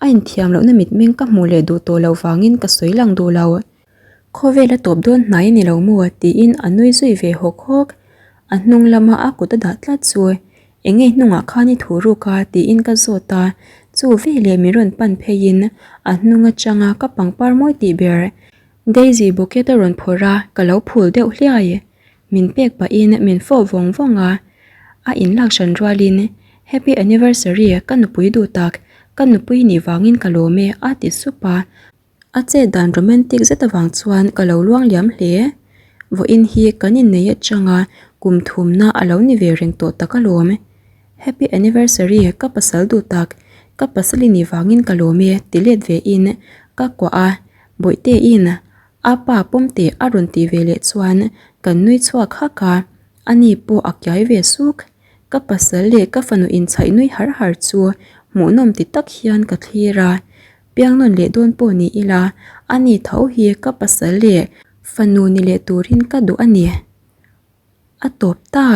a inthiam lohna mitmeng ka hmuh leh duh tawh loh vangin ka sawi lang duh lo. Khawvel a tawp dawn hnai a ni lo maw tiin a nui zui ve hawk hawk. A hnung lama a kut a dah tlat chu eng nge hnungah khan i thu ruk a tiin ka zawt a, chu veleh min rawn pan pheiin a hnung atanga ka pangpar mawi tih ber Daisy bouquet a rawn phawrh a, ka lo phul deuh hliai. Min pek pahin min fawh vawng vawng a, a inlak hran rualin Happy Anniversary ka nupui duh tak, ka nupui nih vangin ka lawm e a ti sup a. A chet dan romantic zet avang chuan ka lo luang liam hle. Vawiin hi kan innei atanga kum thumna a lo ni ve reng tawh tak alawm. Happy anniversary ka pasal duh tak, ka pasal i nih vangin ka lawm e ti let ve in ka kuah a, Bawihteiin a pa pawm teh a rawn tih ve leh chuan kan nui chhuak hak a, ani pawh a kiai ve suk. Ka pasal leh ka fanu inchhaih nui har har chu hmuhnawm ti tak hian ka thlir a. Piangnawn leh dawn pawh ni ila, ani tho hi ka pasal leh fanu ni leh turin ka duh a ni. A tawp ta.